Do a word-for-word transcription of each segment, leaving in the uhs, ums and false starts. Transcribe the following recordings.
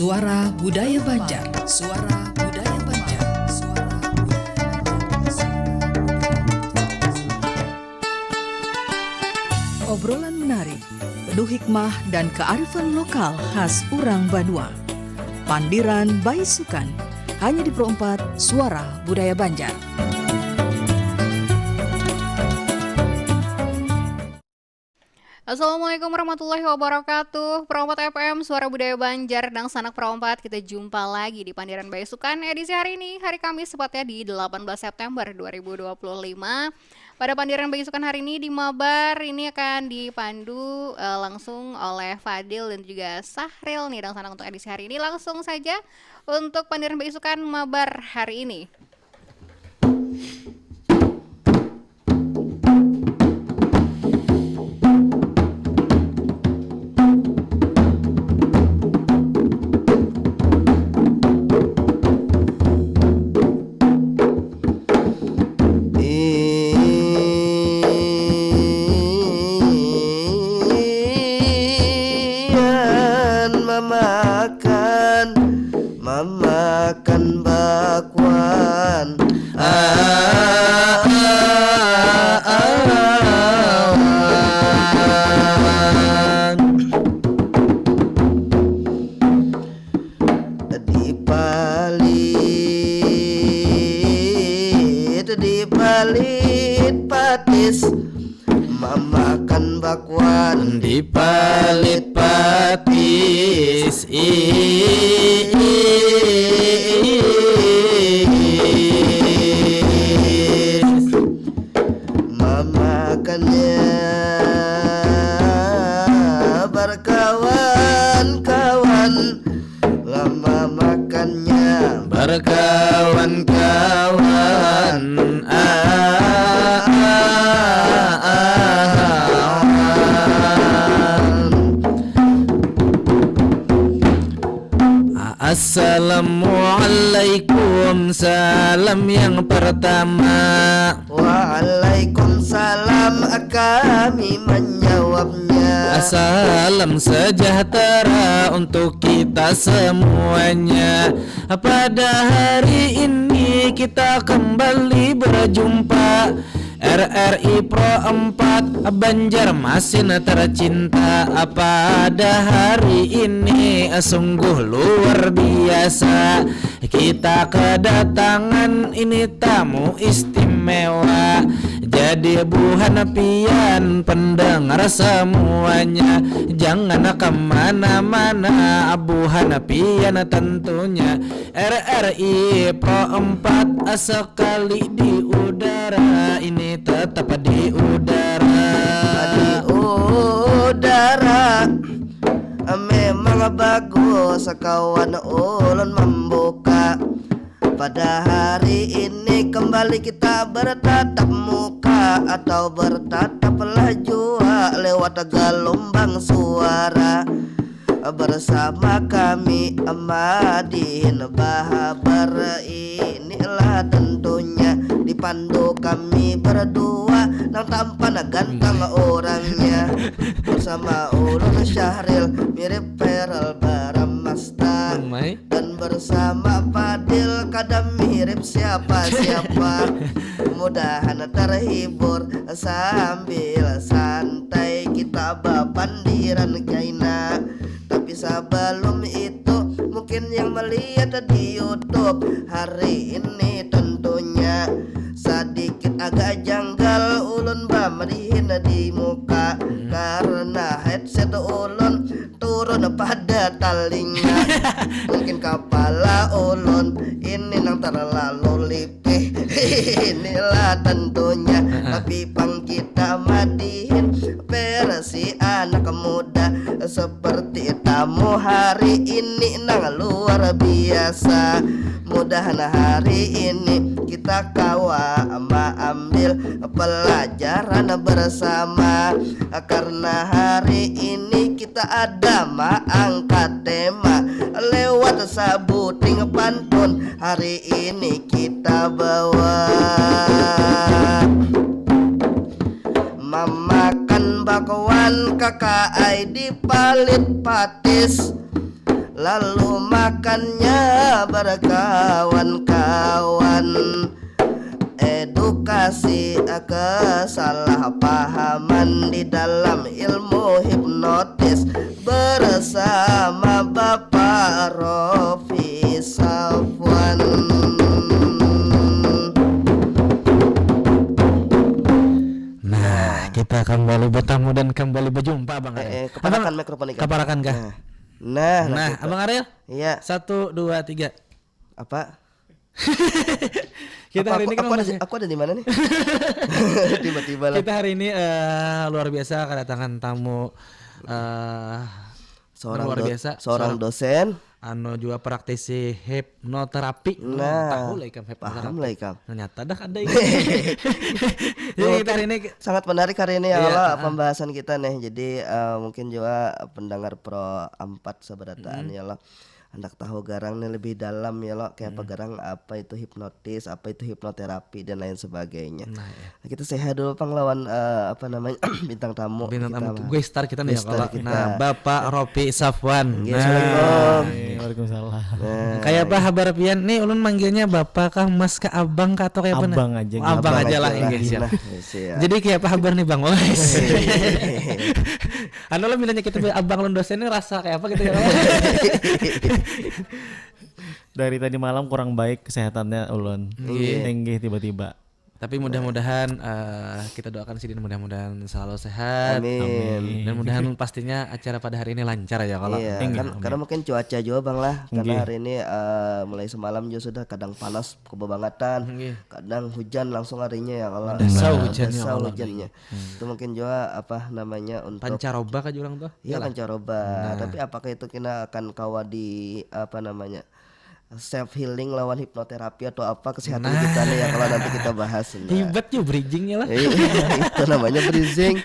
Suara Budaya Banjar. Suara Budaya Banjar. Suara Budaya Banjar. Obrolan menarik, penuh hikmah dan kearifan lokal khas urang banua. Pandiran Baisukan, hanya di Pro empat Suara Budaya Banjar. Assalamualaikum warahmatullahi wabarakatuh. Pro empat F M, Suara Budaya Banjar, dangsanak Pro empat. Kita jumpa lagi di Pandiran Baisukan edisi hari ini, hari Kamis, tepatnya di delapan belas September dua ribu dua puluh lima. Pada Pandiran Baisukan hari ini di Mabar, ini akan dipandu, eh, langsung oleh Fadil dan juga Sahril nih, dangsanak, untuk edisi hari ini. Langsung saja untuk Pandiran Baisukan Mabar hari ini. Ian mamakan, mamakan bakwan. Ah, ah, ah, ah. Dipalit, dipalit patis, mamakan bakwan. Dipalit patis, is. Mamakannya berkawan-kawan, lama makannya berkawan-kawan. Ah, ah, ah, ah. Assalamualaikum, salam yang pertama. Waalaikumsalam, kami menjawabnya. Salam sejahtera untuk kita semuanya. Pada hari ini kita kembali berjumpa. R R I Pro empat Banjarmasin tercinta, pada hari ini sungguh luar biasa. Kita kedatangan ini tamu istimewa. Jadi buhan pian pendengar semuanya, jangan kemana-mana, buhan pian tentunya. R R I Pro empat sekali di udara, ini tetap di udara. Di udara memang bagus, kawan ulun membuka. Pada hari ini kembali kita bertatap muka atau bertatap lah jua lewat gelombang suara. Bersama kami Madihin Bahabar, inilah tentunya dipandu kami berdua, nang tampan ganteng orangnya. Bersama ulun Syahril, mirip Feral Baramasta. Mai. Dan bersama Fadil, kada mirip siapa-siapa. Mudahan terhibur sambil santai kita bapandiran kaina. Tapi sebelum itu, mungkin yang melihat di YouTube hari ini tentunya sedikit agak janggal ulun bamadihin di muka, hmm, karena headset ulun turun pada talinga. Mungkin kepala ulun ini nang terlalu lipih. Inilah tentunya. Heeh. Tapi pang kita madihin versi anak muda, seperti tamu hari ini nang luar biasa. Mudahan hari ini kita kawa maambil pelajaran bersama, karena hari ini kita ada maangkat tema lewat sabuting pantun. Hari ini kita bawa mamakan bakwan, kakaai dipalit patis, Lalu makannya berkawan-kawan. Edukasi kesalahpahaman di dalam ilmu hipnotis bersama Bapak Rofi Safwan. Nah, kita kembali bertamu dan kembali berjumpa, Bang Aril. Eh, eh, keparakan mikrofon ikam. Keparakan kah? Nah, nah, nah, gitu. Abang Aril? Iya. Satu, dua, tiga. Apa? Kita Apa hari aku, ini kan aku ada, masih- aku ada di mana nih? Tiba-tiba lah. Kita hari ini eh, luar biasa kedatangan tamu eh Seorang luar do- biasa, seorang seorang- dosen. Anu juga praktisi hipnoterapi. Nah, Tahu lah ikam hipnoterapi. Paham lah ikam. Ternyata dah ada ini. Jadi kita hari ini Sangat menarik hari ini ya Iya, Allah, heeh. Pembahasan kita nih. Jadi eh, mungkin juga pendengar Pro empat seberataan ya Allah. Hendak tahu garang nih lebih dalam ya lo, kayak apa garang, apa itu hipnotis, apa itu hipnoterapi dan lain sebagainya. Nah, ya. Nah, kita sehat dulu pang lawan eh, apa namanya bintang tamu Bintang kita tamu mah. guest star kita nih ya Guest star kalau. kita. Nah, Bapak Ropi Safwan. Oke, Nah. Assalamualaikum. Waalaikumsalam. Nah, Kayak apa kabar pian? Nih ulun manggilnya Bapak kah, Mas kah, Abang kah, atau kayak apa nih? Abang aja, Oh, abang Abang aja lah, aja inggih, lah. siap. Nah, siap. Jadi kayak apa kabar nih, Bang? Wes. Anu lah, bilanya kita abang ulun dosen ini rasa kayak apa gitu ya? Dari tadi malam kurang baik kesehatannya ulun. Iya. Inggih tiba-tiba. Tapi mudah-mudahan eh, kita doakan sidin mudah-mudahan selalu sehat. Amin. Dan mudahan pastinya acara pada hari ini lancar ya kalau. Iya, Inggih, kan, amin. Karena mungkin cuaca juga bang lah, karena Inggih. Hari ini eh, mulai semalam juga sudah kadang panas kebangetan, Inggih. Kadang hujan langsung harinya ya kalau Dasau Nah, hujannya dasau Allah. Hujannya. Itu mungkin juga apa namanya untuk Pancaroba kah jurang tuh? Iya Iyalah. Pancaroba. Nah. Tapi apakah itu kena akan kawa di apa namanya self healing lawan hipnoterapi atau apa kesehatan Nah. Kita nih ya kalau nanti kita bahas. Nah. Hebat ya bridgingnya lah. Eh, itu namanya bridging.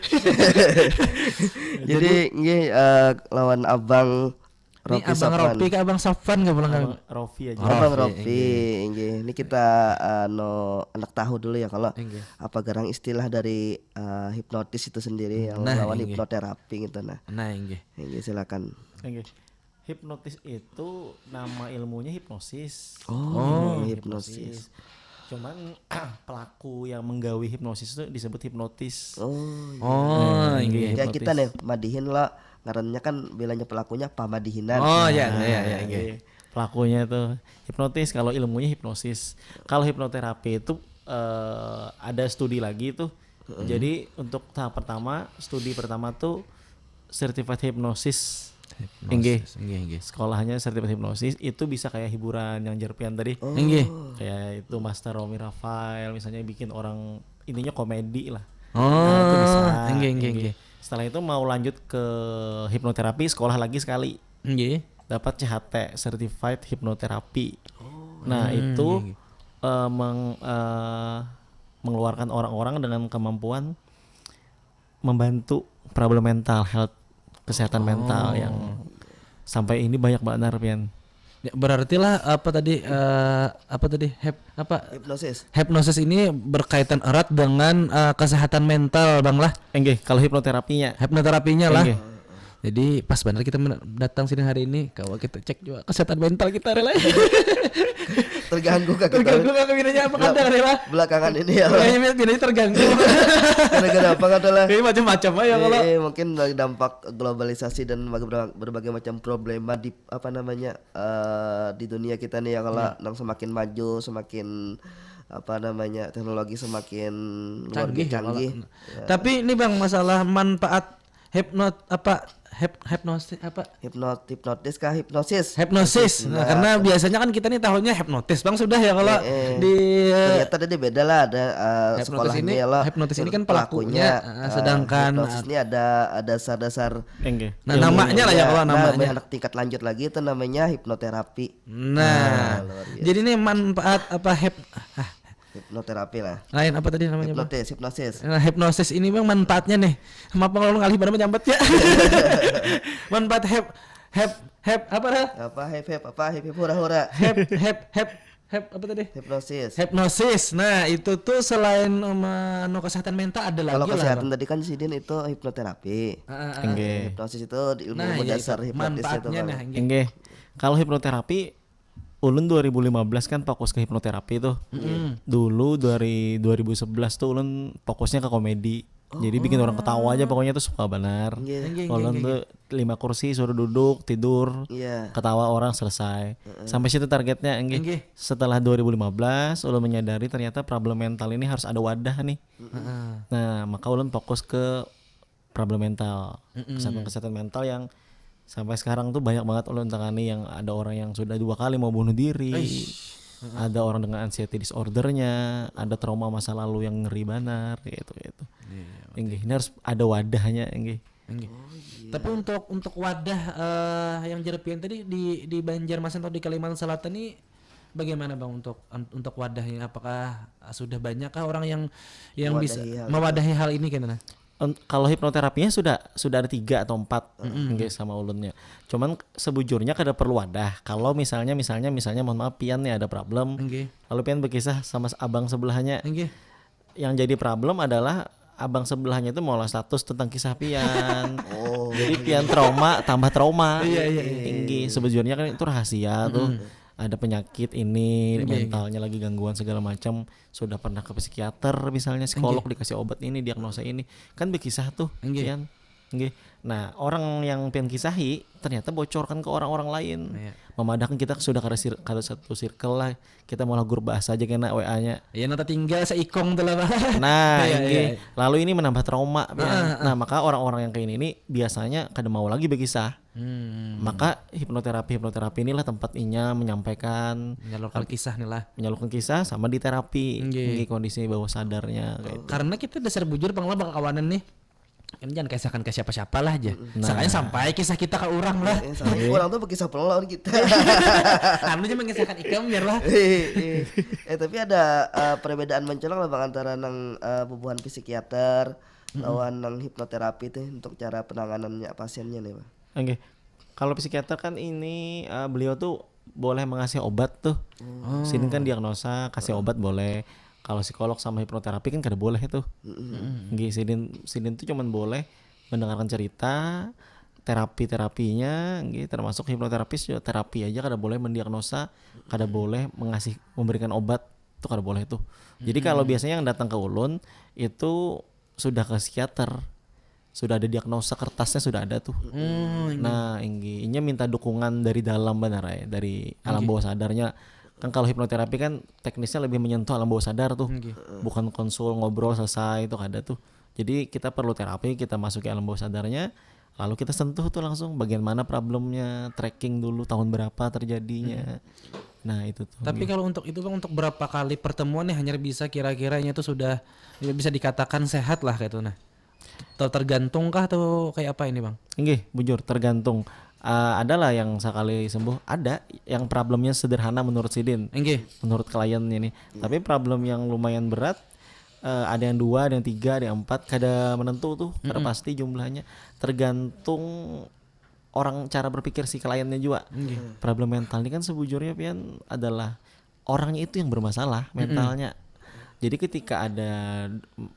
Jadi nggih eh, lawan abang Ini Ropi abang Safwan. Ropi ke abang Safwan gak pulang Abang Rofi aja. Oh. Abang Rofi, Rofi, nggih. Ini kita anu anak tahu dulu ya kalau Inggih. Apa garang istilah dari eh, hipnotis itu sendiri yang Nah, lawan inggih. Hipnoterapi gitu nah. Nah, inggih. Inggih silakan. Inggih. Hipnotis itu nama ilmunya hipnosis. Oh, Oh. Hipnosis. Cuman pelaku yang menggawe hipnosis itu disebut hipnotis. Oh, iya. Oh, Inggih. inggih. Ya Hipnotis. Kita nih madihin lah ngarannya kan bilanya pelakunya pamadihinan. Oh, ya, Nah, ya, ya, inggih. Jadi, pelakunya itu hipnotis, kalau ilmunya hipnosis. Kalau hipnoterapi itu eh, ada studi lagi tuh. Jadi untuk tahap pertama, studi pertama tuh certified hypnosis. Inggih. Inggih, inggih. Sekolahnya certified hypnosis itu bisa kayak hiburan yang jerpian tadi. Oh. Inggih. Kayak itu Master Romi Rafael misalnya bikin orang intinya komedi lah. Oh, Nah, itu bisa. Inggih, inggih, inggih. Setelah itu mau lanjut ke hipnoterapi, sekolah lagi sekali. Inggih. Dapat C H T, certified hypnotherapy. Nah, Hmm, itu inggih. eh, meng- eh, mengeluarkan orang-orang dengan kemampuan membantu problem mental health, kesehatan mental yang sampai ini banyak banget pian. Ya, berarti lah apa tadi eh, apa tadi hep apa Hipnosis. Hipnosis ini berkaitan erat dengan eh, kesehatan mental, Bang lah. Enggih, kalau hipnoterapinya. Hipnoterapinya lah. Inggih. Jadi pas benar kita men- datang sini hari ini, kalau kita cek juga kesehatan mental kita ada lah. Terganggu kah kita? Terganggu kah kawinannya apa kada ada lah? Belakangan ini ya. Kayaknya ini terganggu. Gara-gara apa kata lah? Kayak macam-macam aja kalau. Eh, mungkin dari dampak globalisasi dan berbagai, berbagai macam problema di apa namanya eh, di dunia kita nih ya kalau nang semakin maju, semakin apa namanya teknologi semakin luar Canggih, biasa ya, canggih. kalau- Tapi ini Bang masalah manfaat hipnot apa hip, hipnosis apa Hipnot, hipnotis kah hipnosis? hipnosis. Nah, karena biasanya kan kita nih tahunya hipnotis Bang sudah ya kalau Eh, eh. di Ternyata tadi beda lah ada eh, Hipnotis sekolahnya ini- ya lah. hipnotis ini kan Pelakunya, pelakunya, eh, eh, sedangkan, hipnosis eh, ini ada ada dasar-dasar Enggih. Nah, namanya lah ya kalau nah, namanya. Anak tingkat lanjut lagi itu namanya hipnoterapi. Nah, luar biasa. Jadi ini manfaat apa hip ah, Hipnoterapi lah. lain apa tadi namanya Bang? Hipnotis, hipnosis. Nah, hipnosis ini Bang manfaatnya nih. Maaf Bang kalau ngalih pada menyambat ya. Manfaat hep hep hep apa dah? Apa hep hep apa hep hep hura hura. Hep hep hep Hep, apa tadi? Hipnosis. Hipnosis. Nah, itu tuh selain um, anu kesehatan mental ada lagi Kalau lah. kesehatan Bang. Tadi kan sidin itu hipnoterapi. Ah, ah, ah. Enggak. Hipnosis itu di ilmu Nah, iya, dasar itu hipnotis itu. manfaatnya Bang. Nah, enggak. Enggak. Kalau hipnoterapi, ulun dua ribu lima belas kan fokus ke hipnoterapi tuh. Mm-mm. Dulu dari dua ribu sebelas tuh ulun fokusnya ke komedi. Jadi bikin orang ketawa aja pokoknya tuh suka benar. Iya. Enggak, Ulun enggak, tuh lima kursi suruh duduk, tidur, Iya. ketawa orang selesai. Sampai situ targetnya, enggih. Enggih. Setelah dua ribu lima belas, ulun menyadari ternyata problem mental ini harus ada wadah nih. Heeh. Nah, maka ulun fokus ke problem mental. Kesehatan-kesehatan mental yang sampai sekarang tuh banyak banget ulun tangani, yang ada orang yang sudah dua kali mau bunuh diri. Ada orang dengan anxiety disordernya, ada trauma masa lalu yang ngeri banar gitu gitu. Enggih, ini harus ada wadahnya, enggih. Enggih. Tapi untuk untuk wadah eh, yang jar pian tadi di di Banjarmasin atau di Kalimantan Selatan nih bagaimana, Bang, untuk untuk wadahnya, apakah sudah banyak kah orang yang yang bisa Mewadahi hal mewadahi hal ini kayaknya? En- kalau hipnoterapinya sudah sudah ada tiga atau empat, enggih, sama ulunnya. Cuman sebujurnya kada perlu wadah. Kalau misalnya misalnya misalnya mohon maaf, pian nih ada problem, Enggih. Lalu pian berkisah sama abang sebelahnya. Enggih. Yang jadi problem adalah abang sebelahnya itu mau status tentang kisah pian. Jadi pian trauma tambah trauma. Iya, iya, iya. Tinggi. Sebujurnya kan itu rahasia tuh. Ada penyakit ini, Iya, mentalnya lagi gangguan segala macam. Sudah pernah ke psikiater misalnya, psikolog, dikasih obat ini, diagnosa ini. Kan berkisah tuh, Enggih. pian. Enggih. Nah, orang yang pian kisahi ternyata bocorkan ke orang-orang lain. Iya. Memadahkan kita sudah kada sir- kada satu circle lah. Kita malah grup bahasa aja kena W A-nya. Ya, nata tinggal seikong tuh lah, Bang. Nah, Iya, ini. Iya. Lalu ini menambah trauma, pian. Ah, ah. Nah, maka orang-orang yang kayak ini ini biasanya kada mau lagi berkisah. Hmm. Maka hipnoterapi hipnoterapi inilah tempat inya menyampaikan, Menyalurkan kisah nih lah. Menyalurkan kisah sama di terapi. Nggih. Ini kondisi bawah sadarnya kayak itu. Karena kita dasar bujur, Bang, lah, bakawanan nih. Kan jangan kisahkan ke siapa-siapa lah aja. Nah. Sekalian sampai kisah kita ke orang lah. Eh, sampai orang tuh berkisah pula lawan kita. Anu aja mengisahkan ikam biar lah. Eh, eh. Eh, tapi ada eh, perbedaan mencolok lah, Bang, antara nang eh, bubuhan psikiater lawan nang hipnoterapi tuh untuk cara penanganannya pasiennya nih, Bang. Oke. Kalau psikiater kan ini eh, beliau tuh boleh mengasih obat tuh. Oh. Sidin kan diagnosa, kasih obat boleh. Kalau psikolog sama hipnoterapi kan kada boleh tuh. Nggih, sidin sidin tuh cuman boleh mendengarkan cerita, terapi-terapinya, nggih, termasuk hipnoterapis juga terapi aja kada boleh mendiagnosa, kada boleh mengasih memberikan obat tuh kada boleh tuh. Jadi kalau biasanya yang datang ke ulun itu sudah ke psikiater, sudah ada diagnosa, kertasnya sudah ada tuh. Hmm, Nah, inggi, inya minta dukungan dari dalam banar ya, dari alam bawah sadarnya. Kan kalau hipnoterapi kan teknisnya lebih menyentuh alam bawah sadar tuh. Nggih. Bukan konsul ngobrol selesai itu kada tuh. Jadi kita perlu terapi, kita masuki alam bawah sadarnya, lalu kita sentuh tuh langsung bagian mana problemnya, tracking dulu tahun berapa terjadinya. Nah, itu tuh. Tapi kalau untuk itu, Bang, untuk berapa kali pertemuan nih hanya bisa kira-kiranya tuh sudah ya bisa dikatakan sehat lah kayak itu nah. Atau tergantung kah atau kayak apa ini, Bang? Inggih, bujur tergantung. Eh, ada lah yang sekali sembuh, ada yang problemnya sederhana menurut sidin. Inggih. Menurut klien ini. Tapi problem yang lumayan berat, eh, ada yang dua, ada yang tiga, ada yang empat, kada menentu tuh, kada pasti jumlahnya. Tergantung orang cara berpikir si kliennya juga. Problem mental ini kan sebujurnya pian adalah orangnya itu yang bermasalah mentalnya. Jadi ketika ada,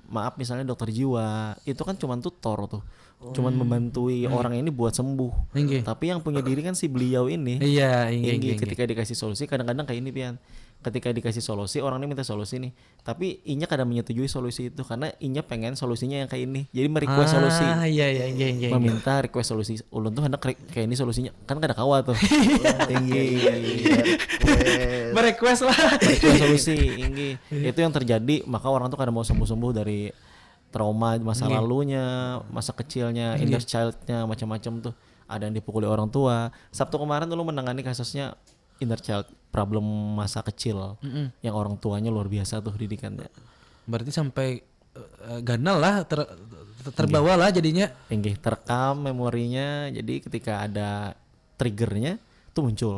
maaf, misalnya dokter jiwa, itu kan cuman tutor tuh. Cuman membantui orang ini buat sembuh. Inggih. Tapi yang punya diri kan si beliau ini. Iya, inggih, Inggih, inggih, inggih. Ketika dikasih solusi, kadang-kadang kayak ini pian. Ketika dikasih solusi, orang ini minta solusi nih. Tapi inya kada menyetujui solusi itu karena inya pengen solusinya yang kayak ini. Jadi merequest solusi. Ah, iya, iya, inggih, inggih, inggih. Meminta request solusi. Ulun tuh hendak re- kayak ini solusinya. Kan kada kawa tuh. Tinggi. Merequest lah. Request solusi, inggih. Itu yang terjadi, maka orang tuh kada mau sembuh-sembuh dari trauma masa lalunya, masa kecilnya, inner child-nya, macam-macam tuh. Ada yang dipukuli orang tua. Sabtu kemarin dulu menangani kasusnya inner child, problem masa kecil yang orang tuanya luar biasa tuh didikannya. Berarti sampai eh, ganal lah ter- ter- terbawa lah jadinya. Inggih, terekam memorinya. Jadi ketika ada triggernya tuh muncul.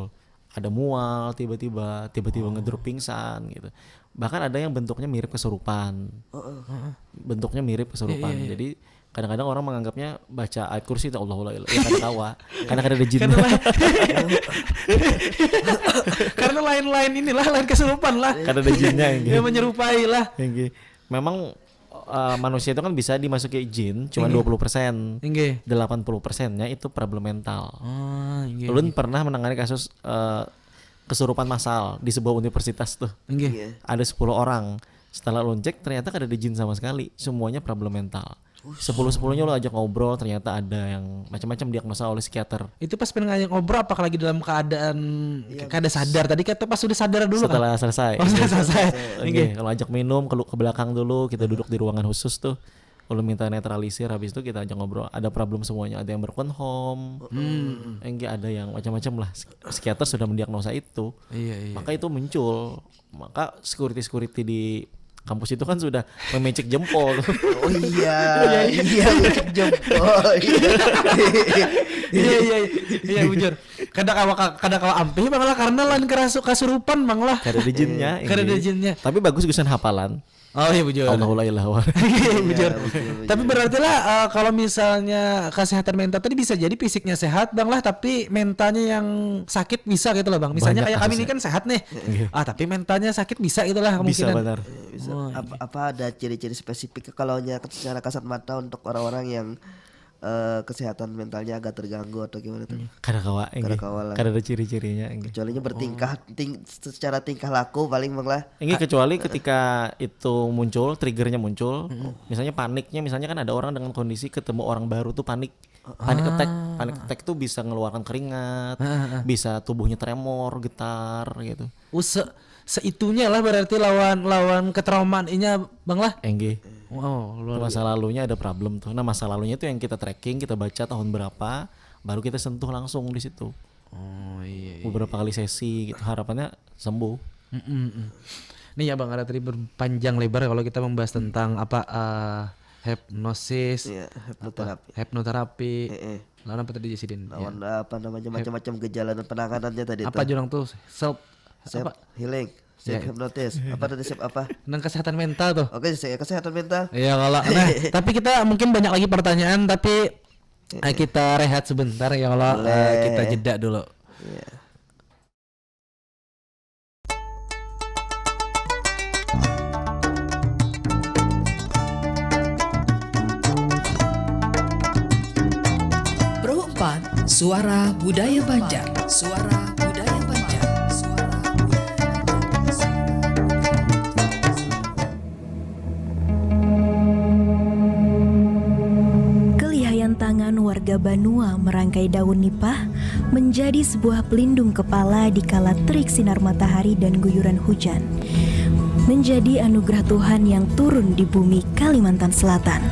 Ada mual tiba-tiba, tiba-tiba ngedrop pingsan gitu. Bahkan ada yang bentuknya mirip kesurupan. Bentuknya mirip kesurupan. Iya, iya, iya. Jadi Kadang-kadang orang menganggapnya baca ayat kursi itu Allahu la ilaha, ya kada kawa, karena kada ada jinnya. Karena lain-lain inilah, lain kesurupan lah. Kada ada jinnya ini. Ya, menyerupai lah. Memang uh, manusia itu kan bisa dimasuki jin cuma dua puluh persen. Inggih. Delapan puluh persennya itu problem mental. Oh, inggih. Ulun pernah menangani kasus uh, kesurupan massal di sebuah universitas tuh. Inggih. Ada sepuluh orang. Setelah ulun cek, ternyata kada ada jin sama sekali. Semuanya problem mental. Sepuluh sepuluhnya lo ajak ngobrol, ternyata ada yang macam-macam diagnosa oleh psikiater. Itu pas pengen ngajak ngobrol, apakah lagi dalam keadaan ya, kada sadar tadi, atau pas sudah sadar dulu? Setelah kan? Selesai. Oh, sudah selesai. Oke, okay. Kalau ajak minum ke, ke belakang dulu, kita duduk di ruangan khusus tuh. Kalau minta netralisir, habis itu kita ajak ngobrol. Ada problem semuanya, ada yang broken home, hmm. Enggak ada yang macam-macam lah. Psikiater sudah mendiagnosa itu, iya, iya. Maka itu muncul. Maka security-security di kampus itu kan sudah memecek jempol. Oh iya, iya, iya, iya, iya, iya, iya, bujur. Kada kawa kada kawa ampih bang lah karena lain kerasuk kasurupan bang lah. Kada ada jinnya. Kada ada jinnya. Tapi bagus gusan hafalan. Oh iya bujur. Allahu la ilaha. Iya bujur. Tapi berarti lah uh, kalau misalnya kesehatan mental tadi bisa jadi fisiknya sehat bang lah tapi mentalnya yang sakit bisa gitu lah bang. Misalnya kayak kami ini kan sehat nih. Ah tapi mentalnya sakit bisa gitu lah kemungkinan. Bisa benar. Bisa. Oh, apa, iya. Apa ada ciri-ciri spesifik kalau secara kasat mata untuk orang-orang yang uh, kesehatan mentalnya agak terganggu atau gimana tuh? Kada kawa, kada kawa lah. Kada ada ciri-cirinya. Kecualinya bertingkah, oh. ting, secara tingkah laku paling bang lah. Ini kecuali ketika itu muncul, triggernya muncul, mm-hmm. Misalnya paniknya, misalnya kan ada orang dengan kondisi ketemu orang baru tuh panik. Panic attack, ah. Panic attack tuh bisa ngeluarkan keringat, ah, ah, ah. Bisa tubuhnya tremor, getar gitu. Use seitunya lah berarti lawan lawan ketraumaan inya bang lah. Enggih. Wow, luar biasa. Masa lalunya ada problem tuh. Nah, masa lalunya tuh yang kita tracking, kita baca tahun berapa, baru kita sentuh langsung di situ. Oh iya. Iya. Beberapa kali sesi gitu. Harapannya sembuh. Mm-mm. Nih ya bang, ada tadi berpanjang lebar kalau kita membahas tentang apa uh, hipnosis, iya, hipnoterapi. Hipnoterapi. Eh, eh. Lawan apa tadi Jasidin? Lawan ya. Apa namanya macam-macam gejala dan penanganannya tadi. Apa jurang tuh self self apa? Healing. Self ya. Hypnotis. Apa tadi self apa? Nang kesehatan mental tuh. Oke, saya kesehatan mental. Iya kalau. Nah, tapi kita mungkin banyak lagi pertanyaan tapi eh, kita rehat sebentar ya kalau uh, kita jeda dulu. Iya. Suara Budaya Banjar. Suara Budaya Banjar. Suara Budaya Banjar. Kelihayan tangan warga Banua merangkai daun nipah menjadi sebuah pelindung kepala di kala terik sinar matahari dan guyuran hujan. Menjadi anugerah Tuhan yang turun di bumi Kalimantan Selatan.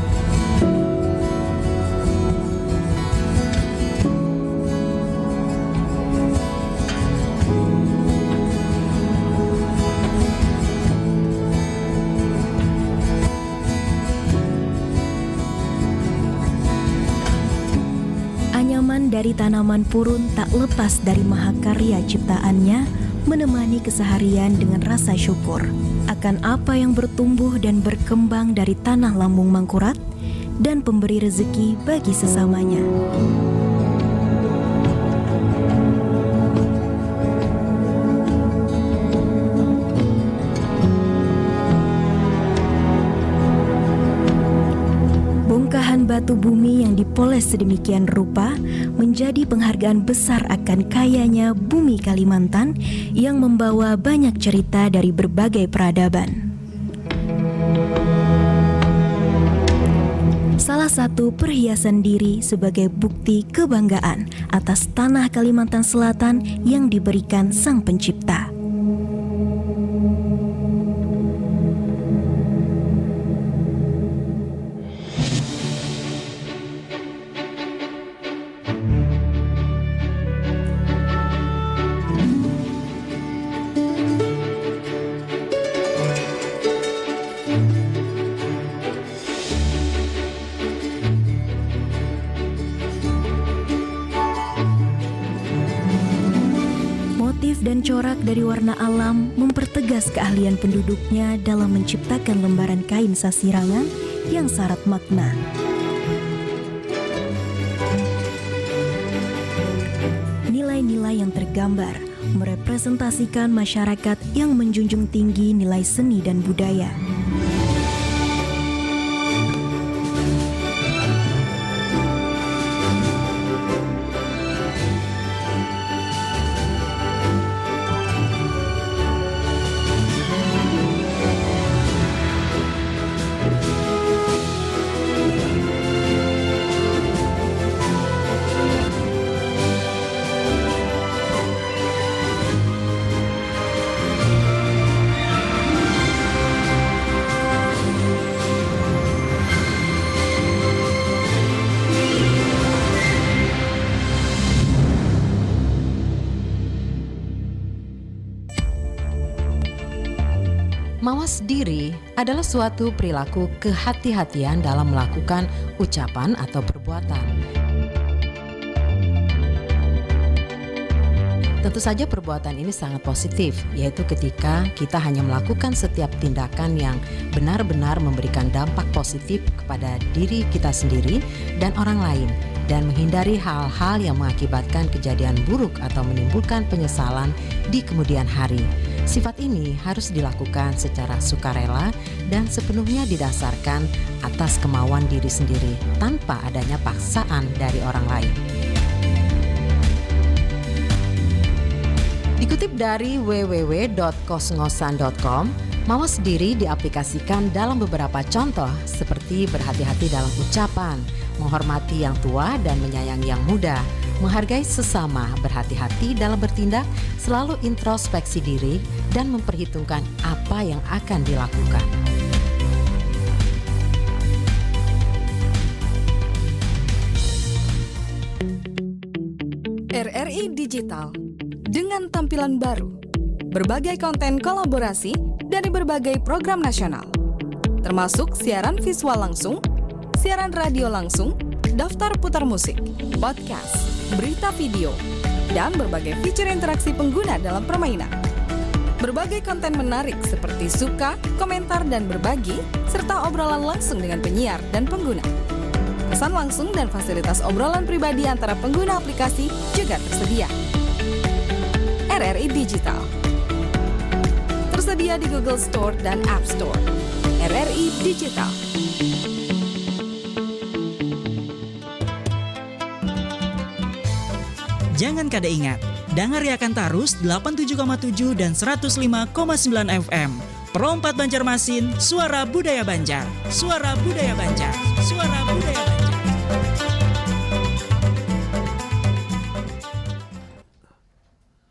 Anyaman dari tanaman purun tak lepas dari mahakarya ciptaannya, menemani keseharian dengan rasa syukur akan apa yang bertumbuh dan berkembang dari tanah lambung Mangkurat dan pemberi rezeki bagi sesamanya. Bongkahan batu bumi yang dipoles sedemikian rupa menjadi penghargaan besar akan kayanya bumi Kalimantan yang membawa banyak cerita dari berbagai peradaban. Salah satu perhiasan diri sebagai bukti kebanggaan atas tanah Kalimantan Selatan yang diberikan Sang Pencipta. Motif dan corak dari warna alam mempertegas keahlian penduduknya dalam menciptakan lembaran kain sasirangan yang syarat makna. Nilai yang tergambar merepresentasikan masyarakat yang menjunjung tinggi nilai seni dan budaya. Mawas diri adalah suatu perilaku kehati-hatian dalam melakukan ucapan atau perbuatan. Tentu saja perbuatan ini sangat positif, yaitu ketika kita hanya melakukan setiap tindakan yang benar-benar memberikan dampak positif kepada diri kita sendiri dan orang lain, dan menghindari hal-hal yang mengakibatkan kejadian buruk atau menimbulkan penyesalan di kemudian hari. Sifat ini harus dilakukan secara sukarela dan sepenuhnya didasarkan atas kemauan diri sendiri tanpa adanya paksaan dari orang lain. Dikutip dari w w w dot kosngosan dot com, mawas diri diaplikasikan dalam beberapa contoh seperti berhati-hati dalam ucapan, menghormati yang tua dan menyayangi yang muda, menghargai sesama, berhati-hati dalam bertindak, selalu introspeksi diri, dan memperhitungkan apa yang akan dilakukan. R R I Digital, dengan tampilan baru, berbagai konten kolaborasi dari berbagai program nasional, termasuk siaran visual langsung, siaran radio langsung, daftar putar musik, podcast, berita video, dan berbagai fitur interaksi pengguna dalam permainan. Berbagai konten menarik seperti suka, komentar, dan berbagi, serta obrolan langsung dengan penyiar dan pengguna. Pesan langsung dan fasilitas obrolan pribadi antara pengguna aplikasi juga tersedia. R R I Digital tersedia di Google Store dan App Store. R R I Digital. Jangan kada ingat, dangariakan tarus delapan tujuh koma tujuh dan seratus lima koma sembilan F M. Pro empat Banjarmasin, suara budaya Banjar. Suara budaya Banjar. Suara budaya Banjar.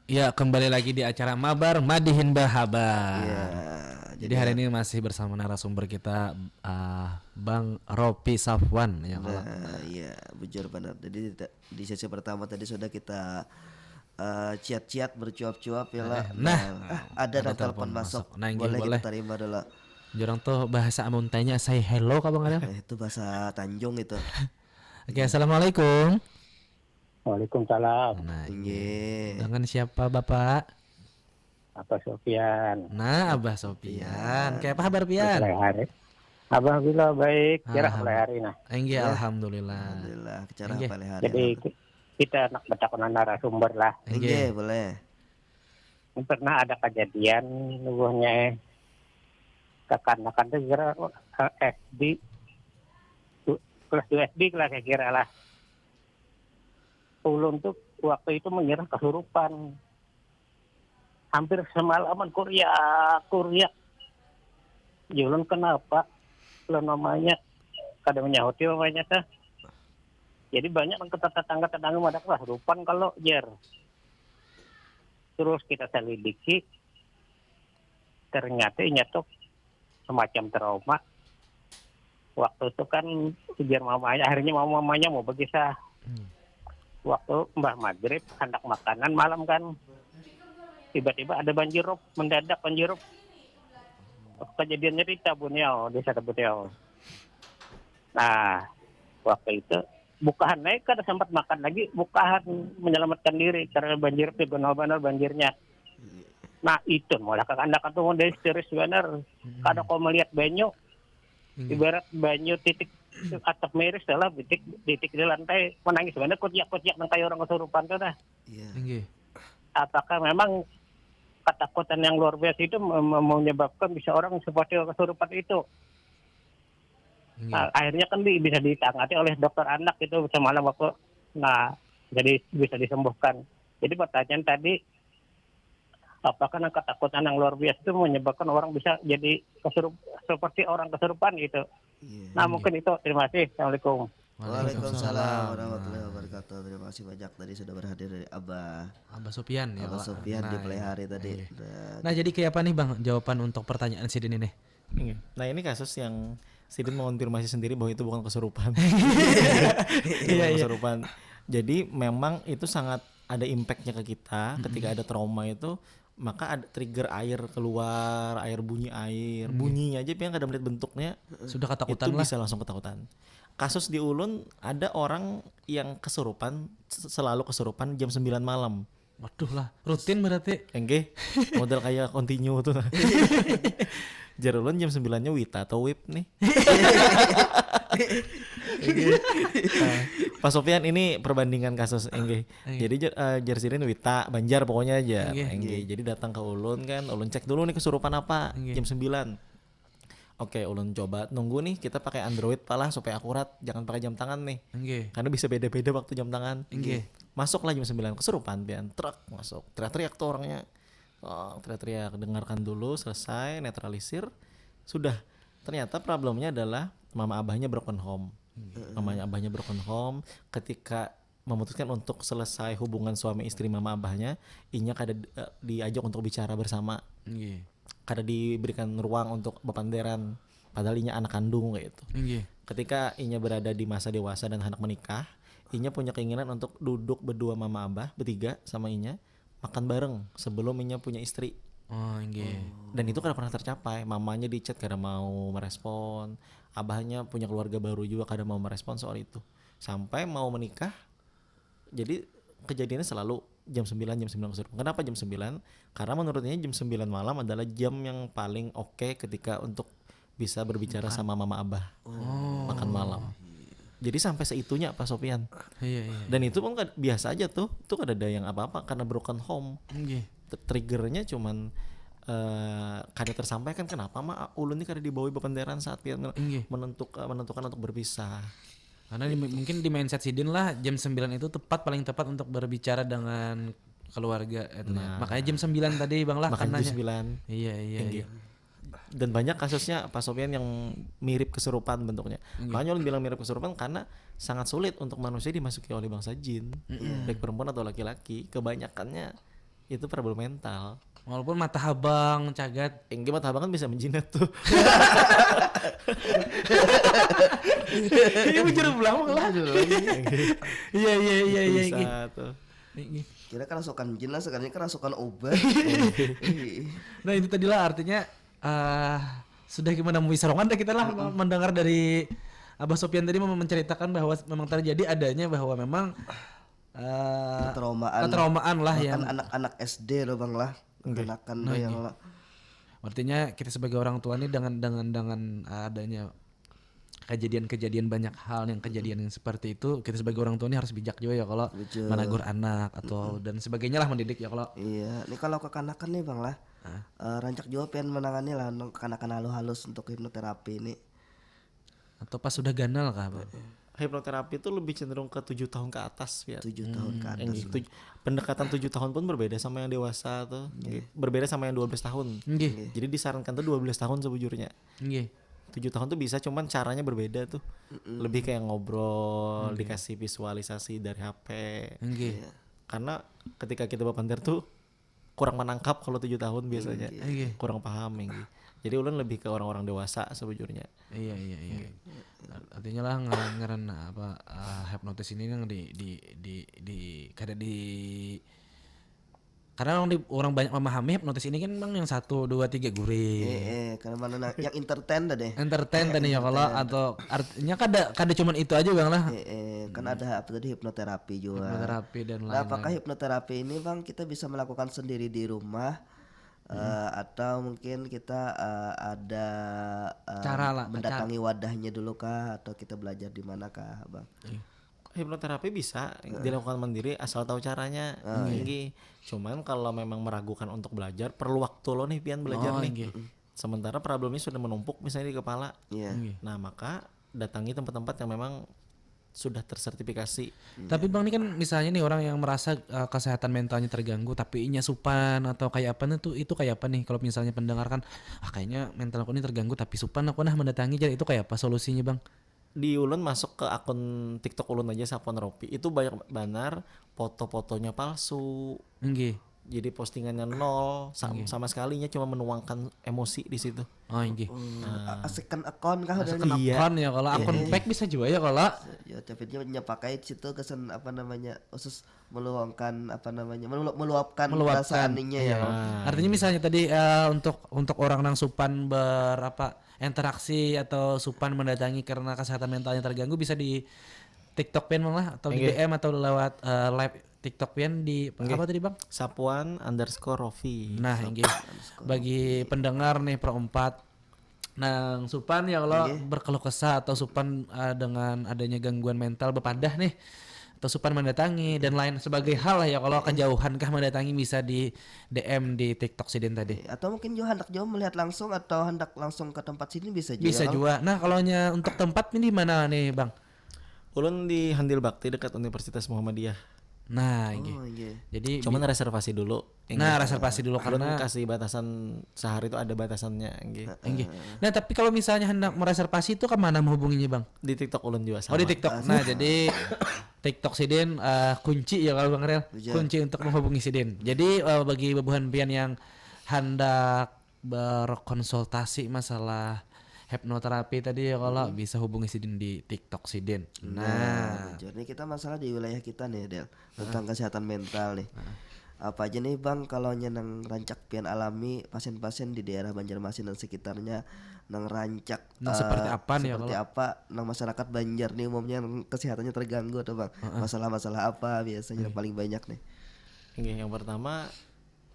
Ya, kembali lagi di acara Mabar Madihin Bahabar. Ya, jadi, jadi hari ini masih bersama narasumber kita, ah, Bang Ropi Safwan, ya, kalau nah, iya, bujur benar. Jadi, di sesi pertama tadi sudah kita, eh, ciat-ciat, bercuap-cuap, ya lah. Eh, nah, nah, ada ada telepon telepon masuk. Masuk. Nah, inggih, boleh, boleh kita terima dulu. Jorang tuh bahasa amun tanya say hello, kah, Bang Aril? Eh, itu bahasa Tanjung itu. Oke, assalamualaikum. Waalaikumsalam. Nah, inggih. Inggih. Dengan siapa, Bapak? Abah Sofian. Nah, Abah Sofian. Sofian. Kayak apa kabar, Pian? Mulai hari. Abah bila baik, kira mulai hari, nah. Inggih, ya. Alhamdulillah. Alhamdulillah, cara inggih. Mulai hari. Jadi, nah, ki-, kita nak batakunan narasumber lah. Inggih. Inggih, boleh. Ini pernah ada kejadian, nubuhnya, eh, kakanakan tuh kira, eh, S D, tu-, kelas dua S D lah, saya kira lah. Ulun tuh waktu itu mengira kesurupan. Hampir semalaman kuriak, kuriak. Ya, ulun kenapa? Ulun mamanya kada menyahuti mamanya tah. Jadi banyak nang kata tetangga-tetangga madak lah, "Rupan kalau," jar. Terus kita selidiki, ternyata inya tuh semacam trauma. Waktu itu kan ujar mamanya, akhirnya mama-, mamanya mau bekisah. Hmm. Waktu mbah maghrib, handak makanan malam kan, tiba-tiba ada banjirop, mendadak banjirop. Kejadian nyerita Buniau, di sana Buniau. Nah, waktu itu bukahan naik, kada sempat makan lagi, bukahan menyelamatkan diri karena banjir, benar-benar banjirnya. Nah, itu malah kakanakan tuh udah histeris banar. Hmm. Kada kawa melihat banyu. Hmm. Ibarat banyu titik atap miris lah, titik, titik di lantai, menangis banar, kuciak-kuciak nang kayak orang kesurupan tuh dah. Iya. Inggih. Apakah memang ketakutan yang luar biasa itu mem- menyebabkan bisa orang seperti kesurupan itu? Inggih. Nah, akhirnya kan di- bisa ditangani oleh dokter anak itu semalam waktu, nah, jadi bisa disembuhkan. Jadi pertanyaan tadi, apakah yang ketakutan yang luar biasa itu menyebabkan orang bisa jadi kesurup seperti orang kesurupan gitu? Iya. Nah, mungkin itu. Terima kasih. Assalamualaikum. Waalaikumsalam warahmatullahi wabarakatuh. Terima kasih banyak tadi sudah berhadir dari Abah Abah Sopian ya. Abah Pak. Sopian di Nah, Pelaihari tadi. iya. Dan Nah, jadi kayak apa nih Bang jawaban untuk pertanyaan sidin ini? Nah, ini kasus yang sidin mengonfirmasi sendiri bahwa itu bukan kesurupan. Itu Iya, bukan iya. Kesurupan. Jadi memang itu sangat ada impact-nya ke kita ketika ada trauma itu, maka ada trigger air keluar, air bunyi air, bunyinya aja yang kada melihat bentuknya Sudah itu ketakutan lah. Bisa langsung ketakutan. Kasus di ulun ada orang yang kesurupan, selalu kesurupan jam sembilan malam. Waduh lah, rutin berarti. Enggih, model kayak continue tuh. Jar ulun jam sembilannya Wita atau Wip nih. Enggih. Nah, Pak Sofian, ini perbandingan kasus enggih. Iya. Jadi jar- eh, jar sidin Wita Banjar pokoknya aja. Enggih. Enggih. Jadi datang ke ulun kan, ulun cek dulu nih kesurupan apa Enggih. Jam sembilan. Oke, ulun coba nunggu nih, kita pakai Android palah supaya akurat, jangan pakai jam tangan nih. Enggih. Karena bisa beda-beda waktu jam tangan. Enggih. Masuklah jam sembilan, kesurupan pian, truk masuk. Teriak-teriak tuh orangnya. Oh, teriak-teriak, dengarkan dulu, selesai, netralisir. Sudah. Ternyata problemnya adalah mama abahnya broken home. Mamanya abahnya broken home, ketika memutuskan untuk selesai hubungan suami istri mama abahnya, inya kada eh, diajak untuk bicara bersama, Enggih. Kada diberikan ruang untuk bepanderan, padahal inya anak kandung kayak itu. Enggih. Ketika inya berada di masa dewasa dan hendak menikah, inya punya keinginan untuk duduk berdua mama abah, bertiga sama inya, makan bareng sebelum inya punya istri. Oh, enggih. Dan itu kada pernah tercapai. Mamanya di chat kada mau merespon, abahnya punya keluarga baru juga kada mau merespon soal itu. Sampai mau menikah, jadi kejadiannya selalu jam sembilan, jam sembilan kesurupan. Kenapa jam sembilan? Karena menurutnya jam sembilan malam adalah jam yang paling oke ketika untuk bisa berbicara sama mama abah. Makan malam. Jadi sampai seitunya, Pak Sofian. Iya, iya. Dan itu pun kan biasa aja tuh, itu kada ada yang apa-apa karena broken home. Enggih. T- Triggernya cuman eh, kada tersampaikan kenapa mah ulun ini kada dibawa bepanderan saat dia men- Inggih. menentuk, eh, menentukan untuk berpisah. Karena di- mungkin di mindset sidin lah jam sembilan itu tepat, paling tepat untuk berbicara dengan keluarga itu ya. Nah. Makanya jam sembilan tadi Bang lah Makanya kananya. Jam sembilan. Iya, iya, Inggih. Iya. Dan banyak kasusnya Pak Sofian yang mirip kesurupan bentuknya. Inggih. Makanya ulun bilang mirip kesurupan karena sangat sulit untuk manusia dimasuki oleh bangsa jin, baik perempuan atau laki-laki. Kebanyakannya itu problem mental. Walaupun mata habang, cagat. Enggak, mata habang kan bisa menjinak tuh. Iya, bujur belang lah. Iya, iya, iya, iya. Bisa Iya. Tuh. Iya. Kira kerasukan jin lah, sekarang kerasukan obat. Nah, itu tadilah artinya eh sudah gimana mau sorangan dah kita lah mendengar dari Abah Sopian tadi mem- menceritakan bahwa memang terjadi adanya bahwa memang eh Ketraumaan. ketraumaan lah Bahkan yang anak-anak S D loh bang lah, kanakan tuh yang lah. Artinya kita sebagai orang tua nih dengan dengan dengan adanya kejadian-kejadian banyak hal yang kejadian yang seperti itu, kita sebagai orang tua nih harus bijak juga ya kalau Betul. menegur anak atau dan sebagainya lah, mendidik ya kalau Iya, ini kalau kekanakan nih bang lah, eh, rancak juga pengen menangani lah nang kekanakan halus-halus untuk hipnoterapi ini. Atau pas sudah ganal kah, Bang? Hipnoterapi itu lebih cenderung ke tujuh tahun ke atas ya. Tujuh tahun ke atas. Yang tuj- pendekatan tujuh tahun pun berbeda sama yang dewasa tuh. Berbeda sama yang dua belas tahun. Nggih. Jadi disarankan tuh dua belas tahun sebujurnya. Nggih. Tujuh tahun tuh bisa, cuman caranya berbeda tuh. Lebih kayak ngobrol, dikasih visualisasi dari H P. Nggih. Karena ketika kita bapandir tuh kurang menangkap kalau tujuh tahun biasanya. Nggih. Kurang paham nggih. Jadi ulun lebih ke orang-orang dewasa sebujurnya. Iya, iya, iya. Artinya lah ngaran, ngaran apa, eh, hipnotis ini yang di di di di kada di karena orang di, orang banyak memahami hipnotis ini kan memang yang satu dua tiga guring. Eh, eh, karena mana nah, yang entertain dah deh. Entertain tadi ya kalau atau artinya kada kada cuman itu aja bang lah. Eh, eh, kan ada apa tadi hipnoterapi juga. Hipnoterapi dan Nah, lain-lain. Apakah hipnoterapi ini bang kita bisa melakukan sendiri di rumah? Eh, atau mungkin kita eh, ada eh, Cara lah, mendatangi wadahnya dulu kah atau kita belajar di mana kah bang? Hipnoterapi bisa dilakukan mandiri asal tahu caranya. Inggih. Cuman kalau memang meragukan untuk belajar, perlu waktu lo nih pian belajar Oh, nih. Inggih. Sementara problemnya sudah menumpuk misalnya di kepala. Iya. Inggih. Nah, maka datangi tempat-tempat yang memang sudah tersertifikasi. Tapi bang, ini kan misalnya nih orang yang merasa uh, kesehatan mentalnya terganggu, tapi inya supan atau kayak apa nih tuh, itu kayak apa nih kalau misalnya pendengar kan, ah kayaknya mental aku ini terganggu tapi supan aku nah mendatangi, jadi itu kayak apa solusinya bang? Di ulun masuk ke akun TikTok ulun aja, Sapuan Ropi, itu banyak banar foto-fotonya palsu. Enggih. Jadi postingannya nol, sam- sama sekalinya cuma menuangkan emosi di situ. Oh enggih. Hmm, a- second account kah Masuk adanya? ke akun ya kalau akun fake bisa juga ya kalau. Ya, tapi dia nya pakai situ kesan apa namanya, khusus meluangkan apa namanya, melu- meluapkan, Meluapkan. perasaan inya ya. Artinya misalnya tadi eh, untuk untuk orang yang supan berapa interaksi atau supan mendatangi karena kesehatan mentalnya terganggu, bisa di TikTok pian bang lah atau di Enggih. D M atau lewat eh, live TikTok pian di Enggih. apa tadi bang? Sapuan underscore Rofi. Nah, enggih. Bagi pendengar nih Pro empat nang supan ya kalau berkeluh kesah atau supan eh, dengan adanya gangguan mental bepadah nih atau supan mendatangi dan lain sebagai hal lah ya, kalau kejauhan kah mendatangi bisa di D M di TikTok sidin tadi. Atau mungkin juga hendak jauh melihat langsung atau hendak langsung ke tempat sini bisa juga. Bisa Kang. Juga. Nah, kalau nya untuk tempat ini di mana nih, Bang? Ulun di Handil Bakti dekat Universitas Muhammadiyah. Nah, enggih. Oh, iya. Jadi Cuman reservasi dulu. Nah, reservasi dulu Ulun karena kasih batasan sehari itu ada batasannya, enggih. Enggih. Nah, tapi kalau misalnya hendak mereservasi itu ke mana menghubunginya, Bang? Di TikTok ulun juga sama. Oh, di TikTok. Nah, jadi TikTok sidin eh, kunci ya kalau Bang Rel. Iya. Kunci untuk menghubungi sidin. Jadi eh, bagi bebuhan pian yang hendak berkonsultasi masalah hipnoterapi tadi ya kalau bisa hubungi sidin di TikTok sidin. Nah, Jadi kita masalah di wilayah kita nih, Del, tentang kesehatan mental nih. Apa aja nih, Bang, kalau nya nang rancak pian alami, pasien-pasien di daerah Banjarmasin dan sekitarnya nang rancak Nang eh, seperti apa nih ya, seperti kalau? Apa nang masyarakat Banjar nih umumnya nang kesehatannya terganggu atau, Bang? Masalah-masalah apa biasanya yang paling banyak nih? Enggih, yang pertama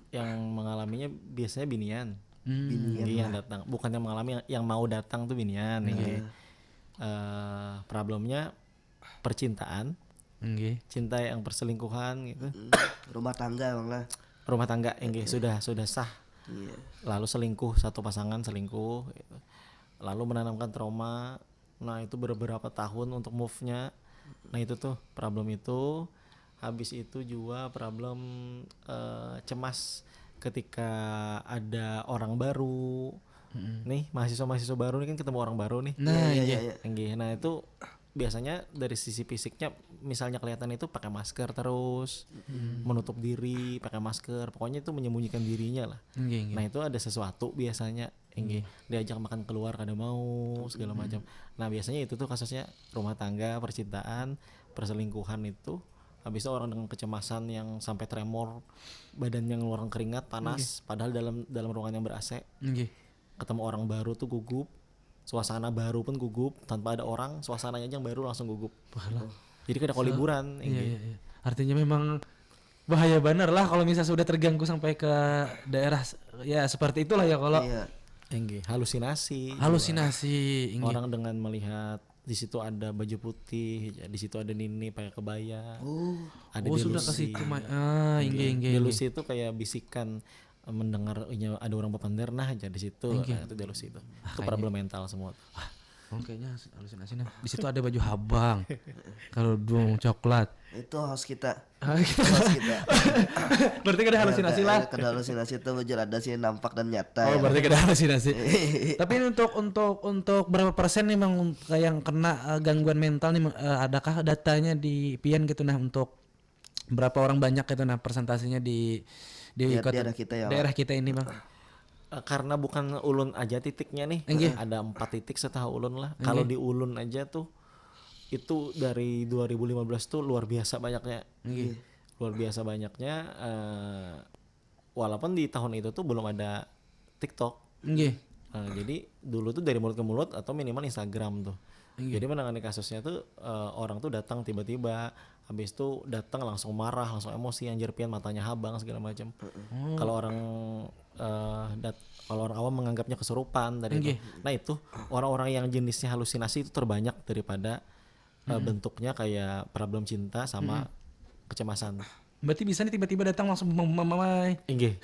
yang mengalaminya biasanya binian. Hmm. Enggih, yang datang, bukan yang mengalami, yang, yang mau datang tuh binian, enggih. Eh, problemnya percintaan, Enggih. cinta yang perselingkuhan gitu. Rumah tangga, Bang, lah. Rumah tangga, enggih, sudah sudah sah. Iya. Lalu selingkuh, satu pasangan selingkuh gitu. Lalu menanamkan trauma. Nah, itu beberapa tahun untuk move-nya. Nah, itu tuh problem itu. Habis itu juga problem eh, cemas ketika ada orang baru. Nih, mahasiswa-mahasiswa baru nih kan ketemu orang baru nih. Nah, Iya, iya. iya, iya. Enggih. Nah, itu biasanya dari sisi fisiknya misalnya kelihatan itu pakai masker terus, menutup diri, pakai masker, pokoknya itu menyembunyikan dirinya lah. Enggih, enggih. Nah, itu ada sesuatu biasanya, enggih, diajak makan keluar kada mau, segala macam. Nah, biasanya itu tuh kasusnya rumah tangga, percintaan, perselingkuhan itu. Habis itu orang dengan kecemasan yang sampai tremor, badannya ngeluarkan keringat, panas, padahal dalam dalam ruangan yang ber-A C. Enggih. Ketemu orang baru tuh gugup, suasana baru pun gugup, tanpa ada orang, suasananya aja yang baru langsung gugup. Jadi kada kawa liburan, Iya, enggih. Iya, iya. Artinya memang bahaya benar lah kalau misalnya sudah terganggu sampai ke daerah s- ya seperti itulah ya kalau. Iya. Enggih, halusinasi. Halusinasi, enggih. Orang dengan melihat di situ ada baju putih, di situ ada nini pakai kebaya. Oh, Ada Oh, sudah ke delusi. Situ, Ma. Ah, enggih, enggih. Delusi itu kayak bisikan, eh, mendengar inya ada orang bepander, nah, aja di situ. Nah, itu delusi itu. Itu problem mental semua. Oh, kayaknya halusinasi nah. Di situ ada baju habang. Kerudung coklat. Itu host kita. Ah, gitu. Host kita. Berarti kada halusinasi Ada- lah. Kada halusinasi, itu bujur ada sih, nampak dan nyata. Oh, Ya. Berarti kada halusinasi. Tapi untuk untuk untuk berapa persen nih Mang, yang kena eh, gangguan mental nih, eh, adakah datanya di pian gitu nah, untuk berapa orang banyak gitu nah persentasinya di di Di- kota- daerah kita ya, daerah kita ini, Bang? Eh, karena bukan ulun aja titiknya nih, Enggih. Ada empat titik setahu ulun lah. Kalau di ulun aja tuh, itu dari dua ribu lima belas tuh luar biasa banyaknya. Enggih. Luar biasa banyaknya. Eh, walaupun di tahun itu tuh belum ada TikTok. Enggih. Nah, jadi dulu tuh dari mulut ke mulut atau minimal Instagram tuh. Jadi menangani kasusnya tuh, eh, orang tuh datang tiba-tiba, habis itu datang langsung marah, langsung emosi, anjir pian, matanya habang, segala macam. Kalau orang eh, dat- kalau orang awam menganggapnya kesurupan tadi itu. Nah, itu orang-orang yang jenisnya halusinasi itu terbanyak daripada uh, bentuknya kayak problem cinta sama kecemasan. Berarti bisa nih tiba-tiba datang langsung mamai. Inggih.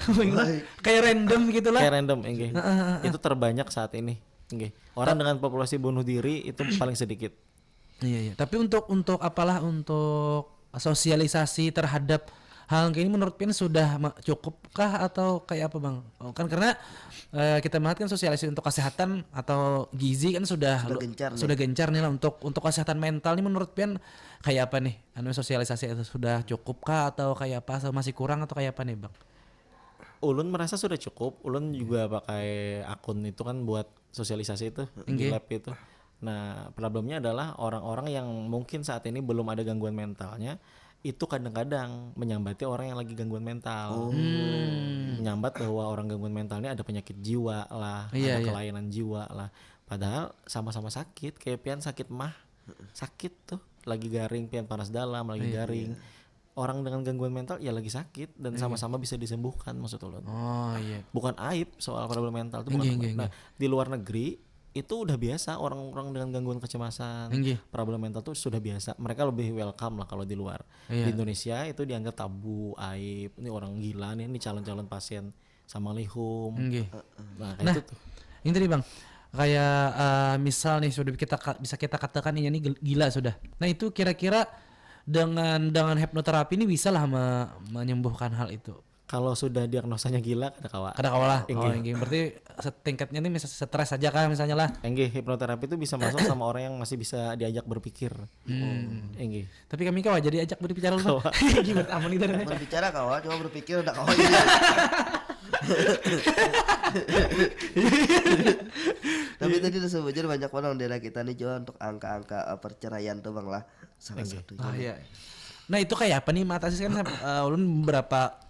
Kayak random gitu lah. Kayak random, inggih. Itu terbanyak saat ini. Inggih. Orang dengan populasi bunuh diri itu paling sedikit. Iya, iya. Tapi untuk untuk apalah, untuk sosialisasi terhadap hal kayak ini menurut pian sudah ma- cukup kah atau kayak apa, Bang? Oh, kan karena eh, kita melihat kan sosialisasi untuk kesehatan atau gizi kan sudah Sudah lu- gencar nih. sudah gencar nih lah. Untuk untuk kesehatan mental nih menurut pian kayak apa nih? Anu, sosialisasi itu sudah cukup kah atau kayak apa, atau masih kurang atau kayak apa nih, Bang? Ulun merasa sudah cukup. Ulun juga pakai akun itu kan buat sosialisasi itu di Inggih. lab itu. Nah, problemnya adalah orang-orang yang mungkin saat ini belum ada gangguan mentalnya itu kadang-kadang menyambati orang yang lagi gangguan mental. Menyambat bahwa orang gangguan mental ini ada penyakit jiwa lah, Iya, ada iya. kelainan jiwa lah. Padahal sama-sama sakit, kayak pian sakit mah, sakit tuh, lagi garing, pian panas dalam, lagi garing. Orang dengan gangguan mental ya lagi sakit dan sama-sama bisa disembuhkan, maksud ulun. Oh iya. Bukan aib soal problem mental itu, bukan Inggih, aib. inggih, Nah, di luar negeri itu udah biasa orang-orang dengan gangguan kecemasan, Inggih. problem mental tuh sudah biasa. Mereka lebih welcome lah kalau di luar. Iya. Di Indonesia itu dianggap tabu, aib. Ini orang gila nih, ini calon-calon pasien sama lihum. Inggih. Nah, kayak Nah, itu tuh. Ini tadi, Bang, kayak eh, misal nih sudah kita ka- bisa kita katakan ini nih gil- gila sudah. Nah, itu kira-kira dengan dengan hipnoterapi ini bisa lah me- menyembuhkan hal itu. Kalau sudah diagnosanya gila, kada kawa. Kada kawa lah. Inggih. Oh, inggih. Berarti setingkatnya ini misal stres aja kah misalnya lah. Inggih, hipnoterapi itu bisa masuk sama orang yang masih bisa diajak berpikir. Hmm. Inggih. Tapi kami kawa jadi ajak berbicara lu. Gimana aman gitu. Berbicara kawa, cuma berpikir udah kawa ini. Tapi tadi udah sebujur banyak orang daerah kita nih juga untuk angka-angka eh, perceraian tuh, Bang, lah. Salah satunya. Ah, iya. Nah, itu kayak apa nih, Mata Sis, kan eh, ulun berapa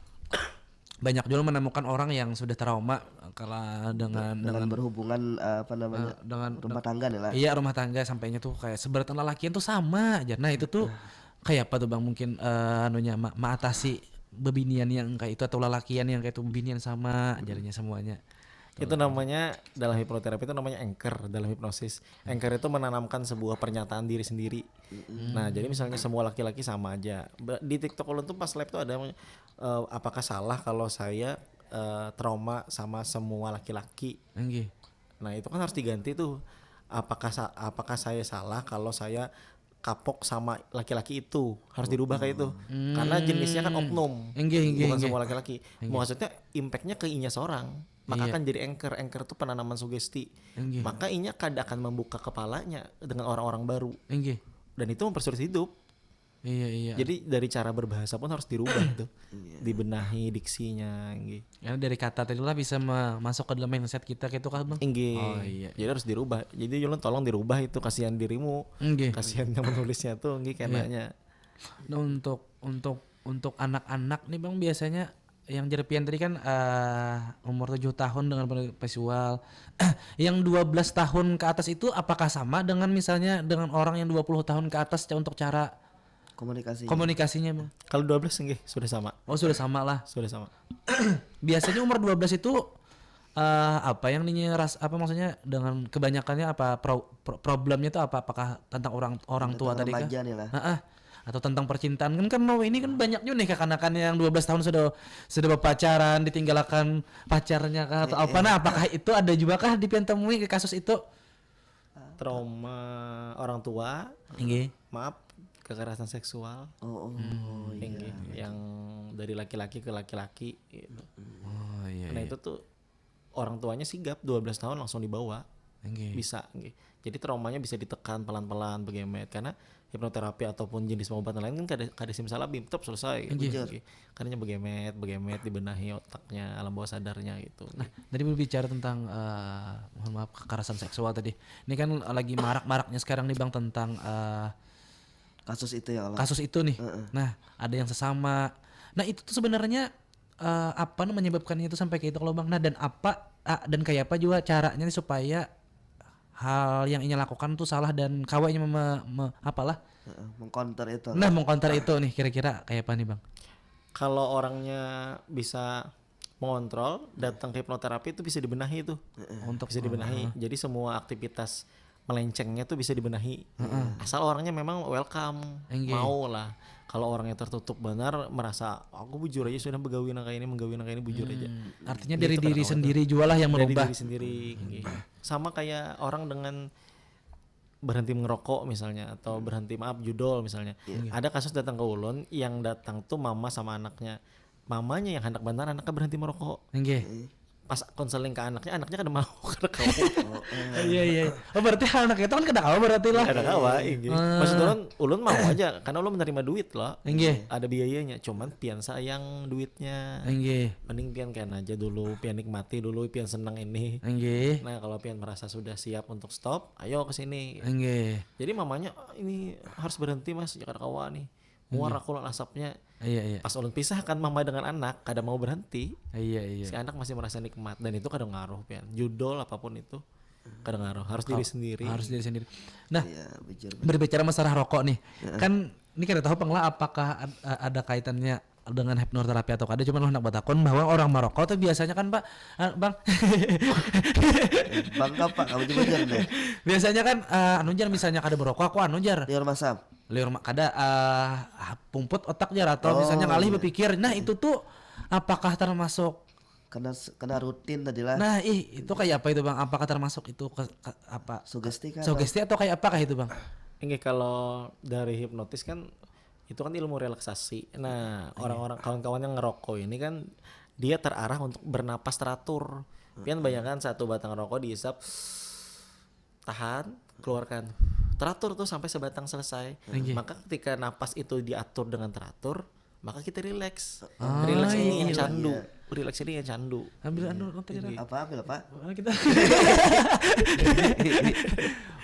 banyak juga menemukan orang yang sudah trauma kalau dengan Dengan dengan berhubungan eh, apa namanya eh, dengan rumah tangga nih lah. Iya, rumah tangga sampainya tuh kayak seberatan lalakian tuh sama aja. Nah, itu tuh kayak apa tuh, Bang, mungkin eh, anunya ma- mengatasi bebinian yang kayak itu atau lalakian yang kayak itu, bebinian sama jadinya semuanya. Itu namanya, dalam hipnoterapi itu namanya anchor dalam hipnosis. Anchor itu menanamkan sebuah pernyataan diri sendiri. Nah, jadi misalnya semua laki-laki sama aja. Ba- Di TikTok ulun tuh pas live tuh ada yang, eh, apakah salah kalau saya eh, trauma sama semua laki-laki? Enggih. Nah, itu kan harus diganti tuh. Apakah sa- apakah saya salah kalau saya kapok sama laki-laki itu? Harus dirubah kayak itu. Karena jenisnya kan oknum. Enggih, enggih, Bukan enggih. Semua laki-laki. Maksudnya impactnya ke inya seorang. Maka Iya. Kan jadi anchor. Anchor itu penanaman sugesti. Enggih. Maka inya kada akan membuka kepalanya dengan orang-orang baru. Enggih. Dan itu mempersulit hidup. Iya, iya. Jadi dari cara berbahasa pun harus dirubah tuh. Dibenahi diksinya, gitu. Karena dari kata tadi lah bisa ma- masuk ke dalam mindset kita gitu kah, Bang? Inggih. Oh, iya. Jadi harus dirubah. Jadi ulun tolong dirubah itu, kasihan dirimu. Enggih. Kasihan yang menulisnya tuh, enggih, kayaknya. Nah, untuk untuk untuk anak-anak nih, Bang, biasanya yang jar pian tadi kan eh, umur tujuh tahun dengan visual. Yang dua belas tahun ke atas itu apakah sama dengan misalnya dengan orang yang dua puluh tahun ke atas untuk cara Komunikasi. Komunikasinya, Bang? Kalau dua belas, enggih, sudah sama. Oh, sudah sama lah. Sudah sama. Biasanya umur dua belas itu eh, apa yang ninya ras apa maksudnya dengan kebanyakannya apa pro- pro- problemnya itu apa, apakah tentang orang orang tua Tentang tadi kah? Remaja nih lah. Heeh. Atau tentang percintaan kan, kan mau ini kan banyak juga nih kekanakan yang dua belas tahun sudah sudah berpacaran, ditinggalkan pacarnya kah atau apa, nah apakah itu ada juga kah di pian temui ke kasus itu? Trauma orang tua, Inggih. Maaf, kekerasan seksual. Oh, oh Inggih. Yang dari laki-laki ke laki-laki gitu. Oh iya. Nah, itu tuh orang tuanya sigap, dua belas tahun langsung dibawa. Inggih. Bisa, enggih. Jadi traumanya bisa ditekan pelan-pelan, begemet, karena hipnoterapi ataupun jenis pengobatan lain kan kada kada simsalabim, tep, selesai. Inggih. Inggih. Karena begemet, begemet, dibenahi otaknya, alam bawah sadarnya gitu. Nah, tadi berbicara tentang eh, mohon maaf, kekerasan seksual tadi. Ini kan lagi marak-maraknya sekarang nih, Bang, tentang eh, Kasus itu ya Allah. Kasus itu nih. Nah, ada yang sesama. Nah, itu tuh sebenarnya eh, apa nih menyebabkannya itu sampai kayak itu kalau, Bang? Nah, dan apa ah, dan kayak apa juga caranya nih supaya hal yang inya lakukan tuh salah dan kawanya mem- me- apalah? Heeh, mengcounter itu. Nah, mengcounter itu nih kira-kira kayak apa nih, Bang? Kalau orangnya bisa mengontrol, datang ke hipnoterapi itu bisa dibenahi itu. Untuk Bisa dibenahi. Jadi semua aktivitas melencengnya tuh bisa dibenahi. Asal orangnya memang welcome, mau lah. Kalau orangnya tertutup benar, merasa aku bujur aja sudah begawi nang kayak ini, menggawi nang kayak ini bujur aja. Hmm. Artinya dari diri sendiri juga lah yang merubah. Dari diri sendiri. Sama kayak orang dengan berhenti merokok misalnya atau berhenti, maaf, judol misalnya. Ada kasus datang ke ulun yang datang tuh mama sama anaknya. Mamanya yang hendak benar anaknya berhenti merokok. Inggih. Pas konseling ke anaknya, anaknya kada mau, kada kawa. Iya, iya. Oh, berarti anak itu kan kada kawa berarti lah. Kada kawa, inggih. Maksud ulun, ulun mau aja karena ulun menerima duit loh. Inggih. Ada biayanya, cuman pian sayang duitnya. Inggih. Mending pian kian aja dulu, pian nikmati dulu, pian senang ini. Inggih. Nah, kalau pian merasa sudah siap untuk stop, ayo ke sini. Inggih. Jadi mamanya, ini harus berhenti mas, ya kada kawa nih. Muar aku lawan asapnya. Iya, iya. Pas ulun pisahkan mama dengan anak, kada mau berhenti. Iya, iya. Si anak masih merasa nikmat dan itu kada ngaruh pian. Judol apapun itu kada ngaruh. Harus diri sendiri. Harus diri sendiri. Nah, iya, berbicara masalah rokok nih. Kan ini kada tahu pang lah apakah ada kaitannya dengan hipnoterapi atau kada, cuman hendak batakun bahwa orang merokok tuh biasanya kan pak, ah, bang, bang apa kamu juga jar deh. Biasanya kan uh, anu jar, misalnya kada merokok aku anu jar. Liur masam. Liur kada uh, pumput otak jar atau oh, misalnya ngalih iya. Berpikir, nah itu tuh apakah termasuk kena kena rutin tadi lah. Nah, ih, itu kayak apa itu bang? Apakah termasuk itu ke, ke apa? Sugesti kan? Sugesti atau kayak apa kayak itu bang? Ini kalau dari hipnotis kan itu kan ilmu relaksasi. Nah, iya. Orang-orang kawan-kawan yang ngerokok ini kan dia terarah untuk bernapas teratur. Pian bayangkan satu batang rokok diisap, tahan, keluarkan, teratur tuh sampai sebatang selesai. Inggih. Maka ketika napas itu diatur dengan teratur, maka kita relax. Ah, relax ini iya, yang candu. Iya. Relax ini yang candu. Ambil anu nanti kita. Apa ambil apa? Mana kita?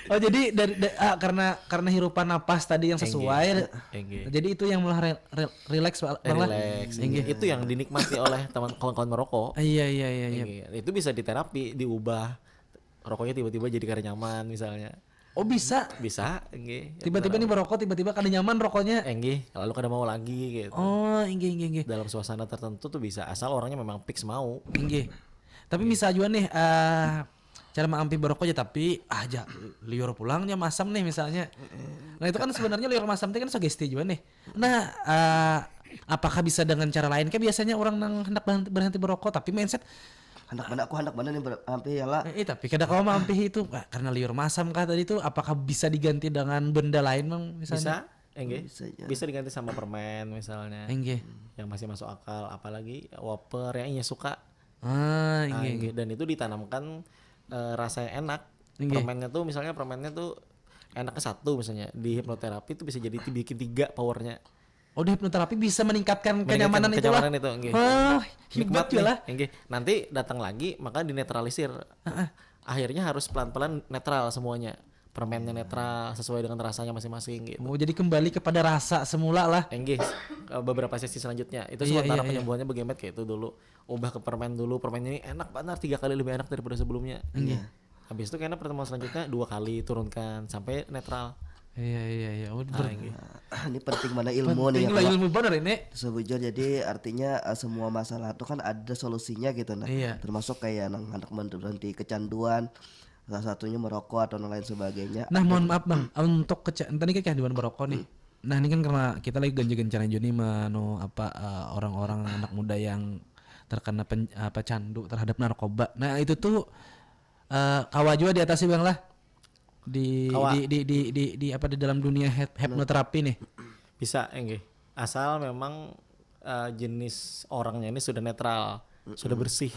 Oh jadi dari da, ah, karena karena hirupan napas tadi yang sesuai. Enggak. Jadi itu yang malah re, re, relax banget. Relax. Enggak. Itu yang dinikmati oleh teman kawan-kawan merokok. Iya iya iya. Iya. Itu bisa diterapi, diubah. Rokoknya tiba-tiba jadi kada nyaman misalnya. Oh bisa? Bisa, enggih. Tiba-tiba nih merokok, tiba-tiba kada nyaman rokoknya. Enggih, lalu kada mau lagi gitu. Oh, enggih enggih enggih. Dalam suasana tertentu tuh bisa, asal orangnya memang fix mau. Enggih. Tapi bisa juga nih uh, cara maampi merokok aja tapi ah aja liur pulangnya masam nih misalnya. Nah, itu kan sebenarnya liur masam itu kan sugesti juga nih. Nah, uh, apakah bisa dengan cara lain? Kayak biasanya orang nang hendak berhenti merokok tapi mindset hendak mana aku hendak mana nih ber, ampi ya lah. Eh, eh, tapi kada kawa mampih itu karena liur masam kah tadi tuh apakah bisa diganti dengan benda lain bang misalnya? Bisa, enggak. Bisa, ya. Bisa diganti sama permen misalnya. Enggak. Yang masih masuk akal, apalagi wafer yang inya suka. Ah, enggak. Nah, dan itu ditanamkan uh, rasa yang enak. Enggak. Permennya tuh misalnya permennya tuh enaknya satu misalnya di hipnoterapi itu bisa jadi bikin tiga powernya. Oh, di hipnoterapi bisa meningkatkan, meningkatkan kenyamanan, kenyamanan itu lah. Itu, okay. Wah, hebat ya lah. Okay. Nanti datang lagi, maka dinetralisir. Uh-uh. Akhirnya harus pelan-pelan netral semuanya. Permennya netral, sesuai dengan rasanya masing-masing gitu. Oh, jadi kembali kepada rasa semula lah. Enggih, beberapa sesi selanjutnya. Itu iya, sementara iya, iya. Penyembuhannya begemet kayak itu dulu. Ubah ke permen dulu, permen ini enak banget, tiga kali lebih enak daripada sebelumnya. Enggih. Habis itu kayaknya pertemuan selanjutnya dua kali turunkan sampai netral. Iya iya iya. Oh, nah, ini. Ini penting mana ilmu penting nih ya. Ilmu benar ini. Sebujur jadi artinya uh, semua masalah itu kan ada solusinya gitu nah. Iya. Termasuk kayak nang anak berhenti kecanduan, salah satunya merokok atau lain sebagainya. Nah, mohon maaf bang, untuk keca tadi kecanduan merokok nih. Hmm. Nah, ini kan karena kita lagi gencar-gencarnya juga nih manu apa uh, orang-orang anak muda yang terkena pen, apa candu terhadap narkoba. Nah, itu tuh uh, kawa juga diatasi bang lah di di, di di di di apa di dalam dunia hipnoterapi nih. Bisa enggih. Asal memang uh, jenis orangnya ini sudah netral, mm -mm. Sudah bersih.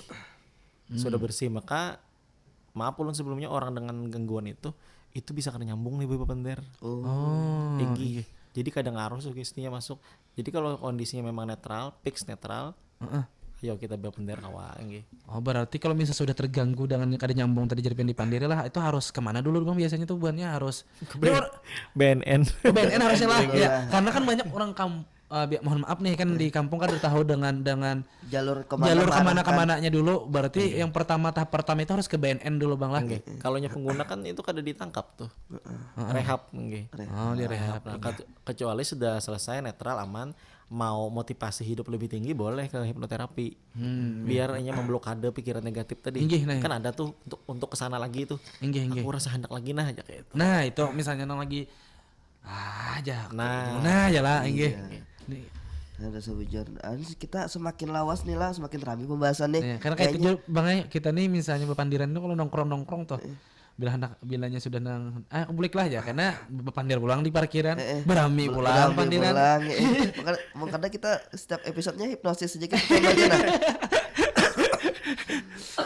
Mm. Sudah bersih maka maaf ulun sebelumnya orang dengan gangguan itu itu bisa kena nyambung nih bebender. Oh. Tinggi. Iya. Jadi kadang ngaruh sugestinya masuk. Jadi kalau kondisinya memang netral, fix netral, uh -uh. Ayo kita bebender kawa enggih. Oh berarti kalau misalnya sudah terganggu dengan kada nyambung tadi jadi di pandiri lah itu harus kemana dulu bang biasanya tuh buannya harus ke B N N. Oh, B N N harusnya lah. Ya, karena kan banyak orang kam Eh, bi- mohon maaf nih kan di kampung kada tahu dengan dengan Jalur kemana jalur mengarahkan. Kemana-kemananya dulu. Berarti yang pertama, tahap pertama itu harus ke B N N dulu, Bang lah. Kalau nya pengguna kan itu kada ditangkap tuh. Rehab nggih. Oh, di rehab. Nah, kecu- kecuali sudah selesai, netral, aman, mau motivasi hidup lebih tinggi, boleh ke hipnoterapi. Biar inya memblokade pikiran negatif tadi. Inggih, nah. Kan ada tuh untuk untuk kesana lagi tuh. Inggih, inggih. Aku rasa hendak lagi nah, aja kayak itu. Nah, itu misalnya nang lagi ah aja. Nah. Nah, aja lah, inggih. Nih. Ada sebujan. Ah, ini kita semakin lawas nih lah, semakin rame pembahasan nih. Ya, karena kayak Kayaknya- itu, Bang, eh, kita nih misalnya bepandiran itu kalau nongkrong-nongkrong tuh. Bila hendak bilanya sudah nang ah bulik lah ya karena bepandir pulang di parkiran, Eh, eh. berami Bel- pulang berami pandiran. pulang, eh. Makanya, makanya kita setiap episodenya hipnosis aja kita tambahnya nah.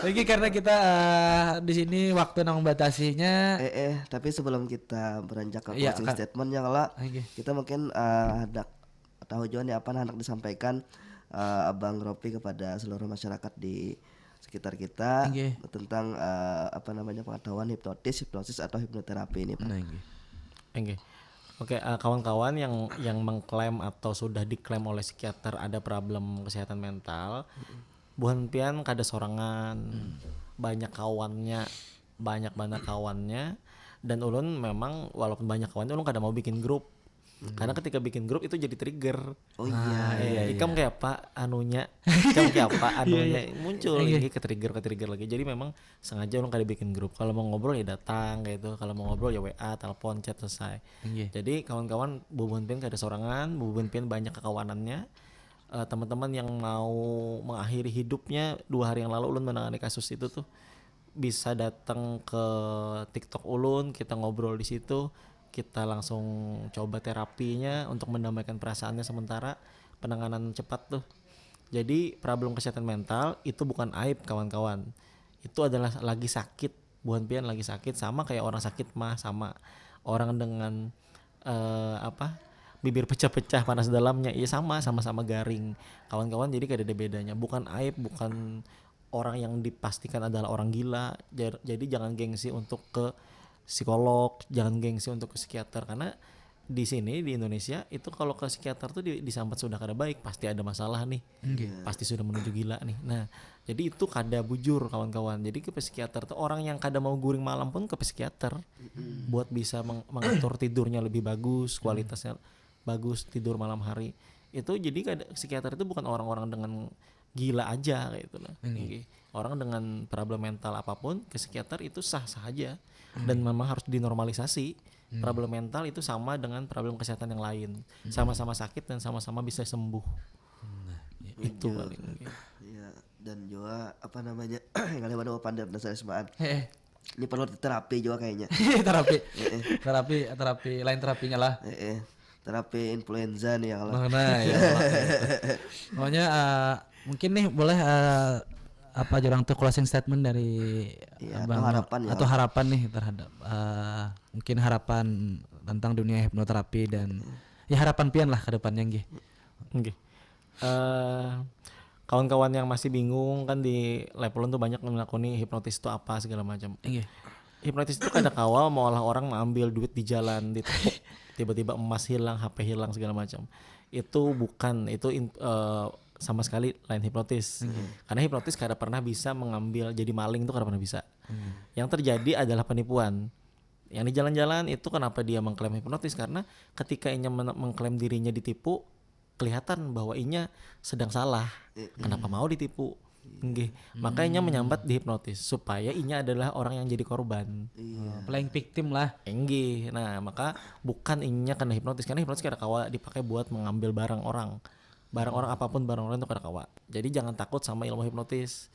Lagi karena kita eh, di sini waktu nang membatasinya. Eh, eh, tapi sebelum kita beranjak ke Iya, closing Kak. Statement ya kalau Oke. kita mungkin eh, hendak tahu juga nih apa yang hendak disampaikan eh, Abang Ropi kepada seluruh masyarakat di sekitar kita Oke. tentang eh, apa namanya pengetahuan hipnotis, hipnosis atau hipnoterapi ini, Pak. Nah, inggih. Oke. Oke, eh, kawan-kawan yang yang mengklaim atau sudah diklaim oleh psikiater ada problem kesehatan mental, buhan pian kada sorangan, banyak kawannya, banyak banget kawannya, dan ulun memang walaupun banyak kawan, ulun kada mau bikin grup. Karena ketika bikin grup itu jadi trigger. Oh iya. Eh, ikam kayak apa anunya? Ikam kayak apa anunya? Muncul Iya. Ini ke trigger, ke trigger lagi. Jadi memang sengaja ulun kada bikin grup. Kalau mau ngobrol ya datang kayak itu. Kalau mau ngobrol ya W A, telepon, chat, selesai. Inggih. Jadi kawan-kawan, bubuhan pian kada sorangan, bubuhan pian banyak kekawanannya. Eh, teman-teman yang mau mengakhiri hidupnya, dua hari yang lalu ulun menangani kasus itu tuh, bisa datang ke TikTok ulun, kita ngobrol di situ, kita langsung coba terapinya untuk mendamaikan perasaannya sementara, penanganan cepat tuh. Jadi problem kesehatan mental itu bukan aib, kawan-kawan. Itu adalah lagi sakit, buhan pian lagi sakit, sama kayak orang sakit mah, sama orang dengan eh, apa, bibir pecah-pecah, panas dalamnya, iya sama, sama-sama garing, kawan-kawan. Jadi kada ada bedanya, bukan aib, bukan orang yang dipastikan adalah orang gila. Jar- jadi jangan gengsi untuk ke psikolog, jangan gengsi untuk ke psikiater, karena di sini di Indonesia itu kalau ke psikiater tuh di- disambat sudah kada baik, pasti ada masalah nih, pasti sudah menuju gila nih. Nah, jadi itu kada bujur, kawan-kawan. Jadi ke psikiater tuh orang yang kada mau guring malam pun ke psikiater buat bisa meng- mengatur tidurnya lebih bagus, kualitasnya bagus, tidur malam hari. Itu jadi kada, psikiater itu bukan orang-orang dengan gila aja kayak itu lah. Nggih. Orang dengan problem mental apapun ke psikiater itu sah-sah aja dan memang harus dinormalisasi. Problem mental itu sama dengan problem kesehatan yang lain, sama-sama sakit dan sama-sama bisa sembuh. Itu paling. Iya, dan juga apa namanya? Yang ada pada pandir dasar semaan. Eh, Ini perlu terapi juga kayaknya. terapi. Terapi, terapi lain terapinya lah. Eh, eh. Terapi influenza nih ya kalau. Mana ya. Pokoknya eh, mungkin nih boleh eh, apa jurang tuh closing statement dari Iya, atau Abang harapan ya. Atau harapan nih terhadap eh, mungkin harapan tentang dunia hipnoterapi dan ya harapan pian lah ke depannya nggih. Nggih. Eh, kawan-kawan yang masih bingung kan, di level tuh banyak menakuni hipnotis itu apa segala macam. Nggih. Hipnotis itu kada kawa maulah orang mengambil duit di jalan, ditepuk, tiba-tiba emas hilang, H P hilang segala macam. Itu bukan, itu in- eh, sama sekali lain hipnotis. Karena hipnotis kada pernah bisa mengambil, jadi maling itu kada pernah bisa. Yang terjadi adalah penipuan. Yang di jalan-jalan itu kenapa dia mengklaim hipnotis, karena ketika inya men- mengklaim dirinya ditipu, kelihatan bahwa inya sedang salah. Kenapa mau ditipu? Nggih. Makanya menyambat di hipnotis supaya inya adalah orang yang jadi korban. Iya. Playing victim lah. Enggih. Nah, maka bukan inya kena hipnotis, karena hipnotis kada kawa dipakai buat mengambil barang orang. Barang orang apapun, barang orang itu kada kawa. Jadi jangan takut sama ilmu hipnotis.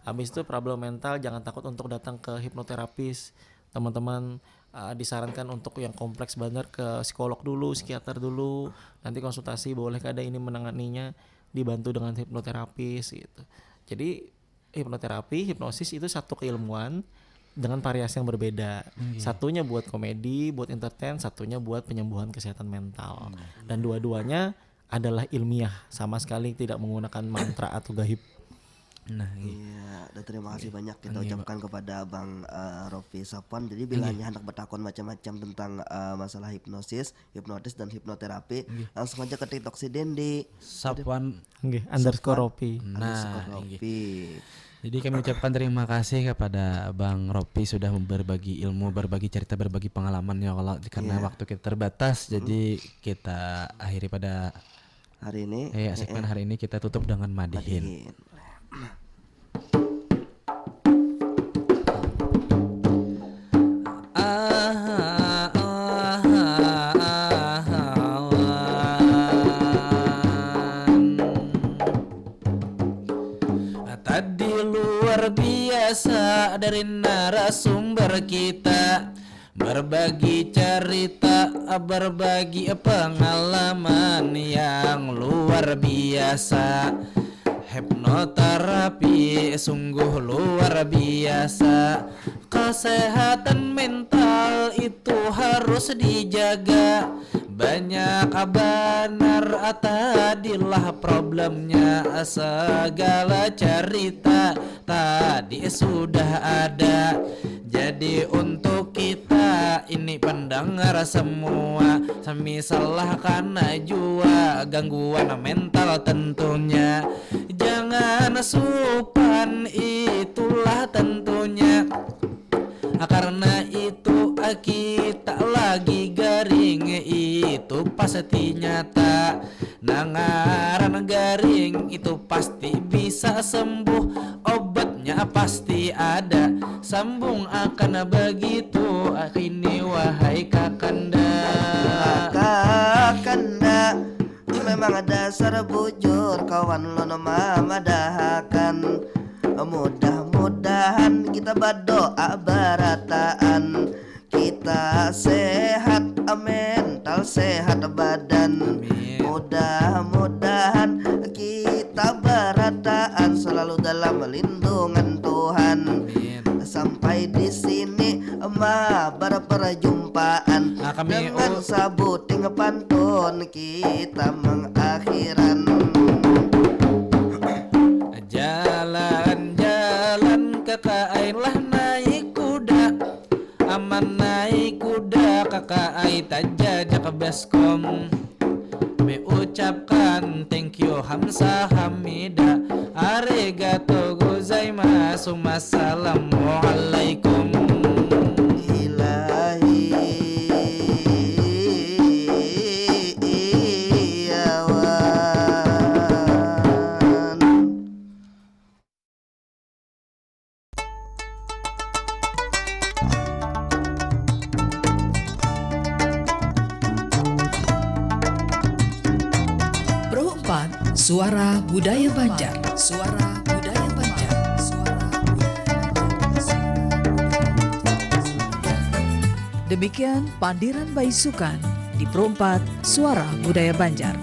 Habis itu problem mental, jangan takut untuk datang ke hipnoterapis. Teman-teman uh, disarankan untuk yang kompleks banget ke psikolog dulu, psikiater dulu. Nanti konsultasi boleh kada ini menanganinya, dibantu dengan hipnoterapis gitu. Jadi hipnoterapi, hipnosis itu satu keilmuan dengan variasi yang berbeda. Satunya buat komedi, buat entertain, satunya buat penyembuhan kesehatan mental. Dan dua-duanya adalah ilmiah, sama sekali tidak menggunakan mantra atau gaib. Nah, iya. Iya, dan terima kasih banyak kita ucapkan kepada Abang, eh, Rofi Safwan. Jadi, bila hanya hendak bertakun macam-macam tentang, eh, masalah hipnosis, hipnotis dan hipnoterapi, langsung aja ke TikTok sidin di Safwan. Nggih, underscore Rofi. Nah, underscore Rofi. Jadi, kami ucapkan terima kasih kepada Abang Rofi sudah berbagi ilmu, berbagi cerita, berbagi pengalaman ya, kalau karena waktu kita terbatas, jadi kita akhiri pada hari ini. Iya, segmen hari ini kita tutup dengan madihin. Madihin. Tadi luar biasa dari narasumber kita. Berbagi cerita, berbagi pengalaman yang luar biasa. Hipnoterapi sungguh luar biasa. Kesehatan mental itu harus dijaga. Banyak banar tadilah problemnya, segala cerita tadi sudah ada. Jadi untuk kita ini pendengar semua, semisal lah kana jua gangguan mental tentunya. Jangan supan itulah tentunya. Karena itu kita lagi garing, itu pasti nyata. Nah, ngaran garing itu pasti bisa sembuh, obatnya pasti ada. Sambung akan begitu kini, wahai kakanda. Kakanda, memang dasar bujur kawan lun mamadahakan. Mudah-mudahan kita badoa barataan. Kita sehat mental, sehat badan. Amin. Mudah-mudahan kita barataan selalu dalam lindungan Tuhan. Amin. Sampai di sini mabar perjumpaan. Nah, kami dengan u- sabuting pantun kita mengakhiran. Jalan-jalan kakak ai lah naik kuda. Aman naik kuda kakak ai tajajak baskom. Mi ucapkan thank you hamsa hamida. Arigato gozaimasu. Assalamualaikum. Ilahi iyawan. Pro empat, Suara Budaya Banjar. Suara Budaya Banjar. Suara Budaya Banjar. Demikian pandiran baisukan di Pro empat, Suara Budaya Banjar.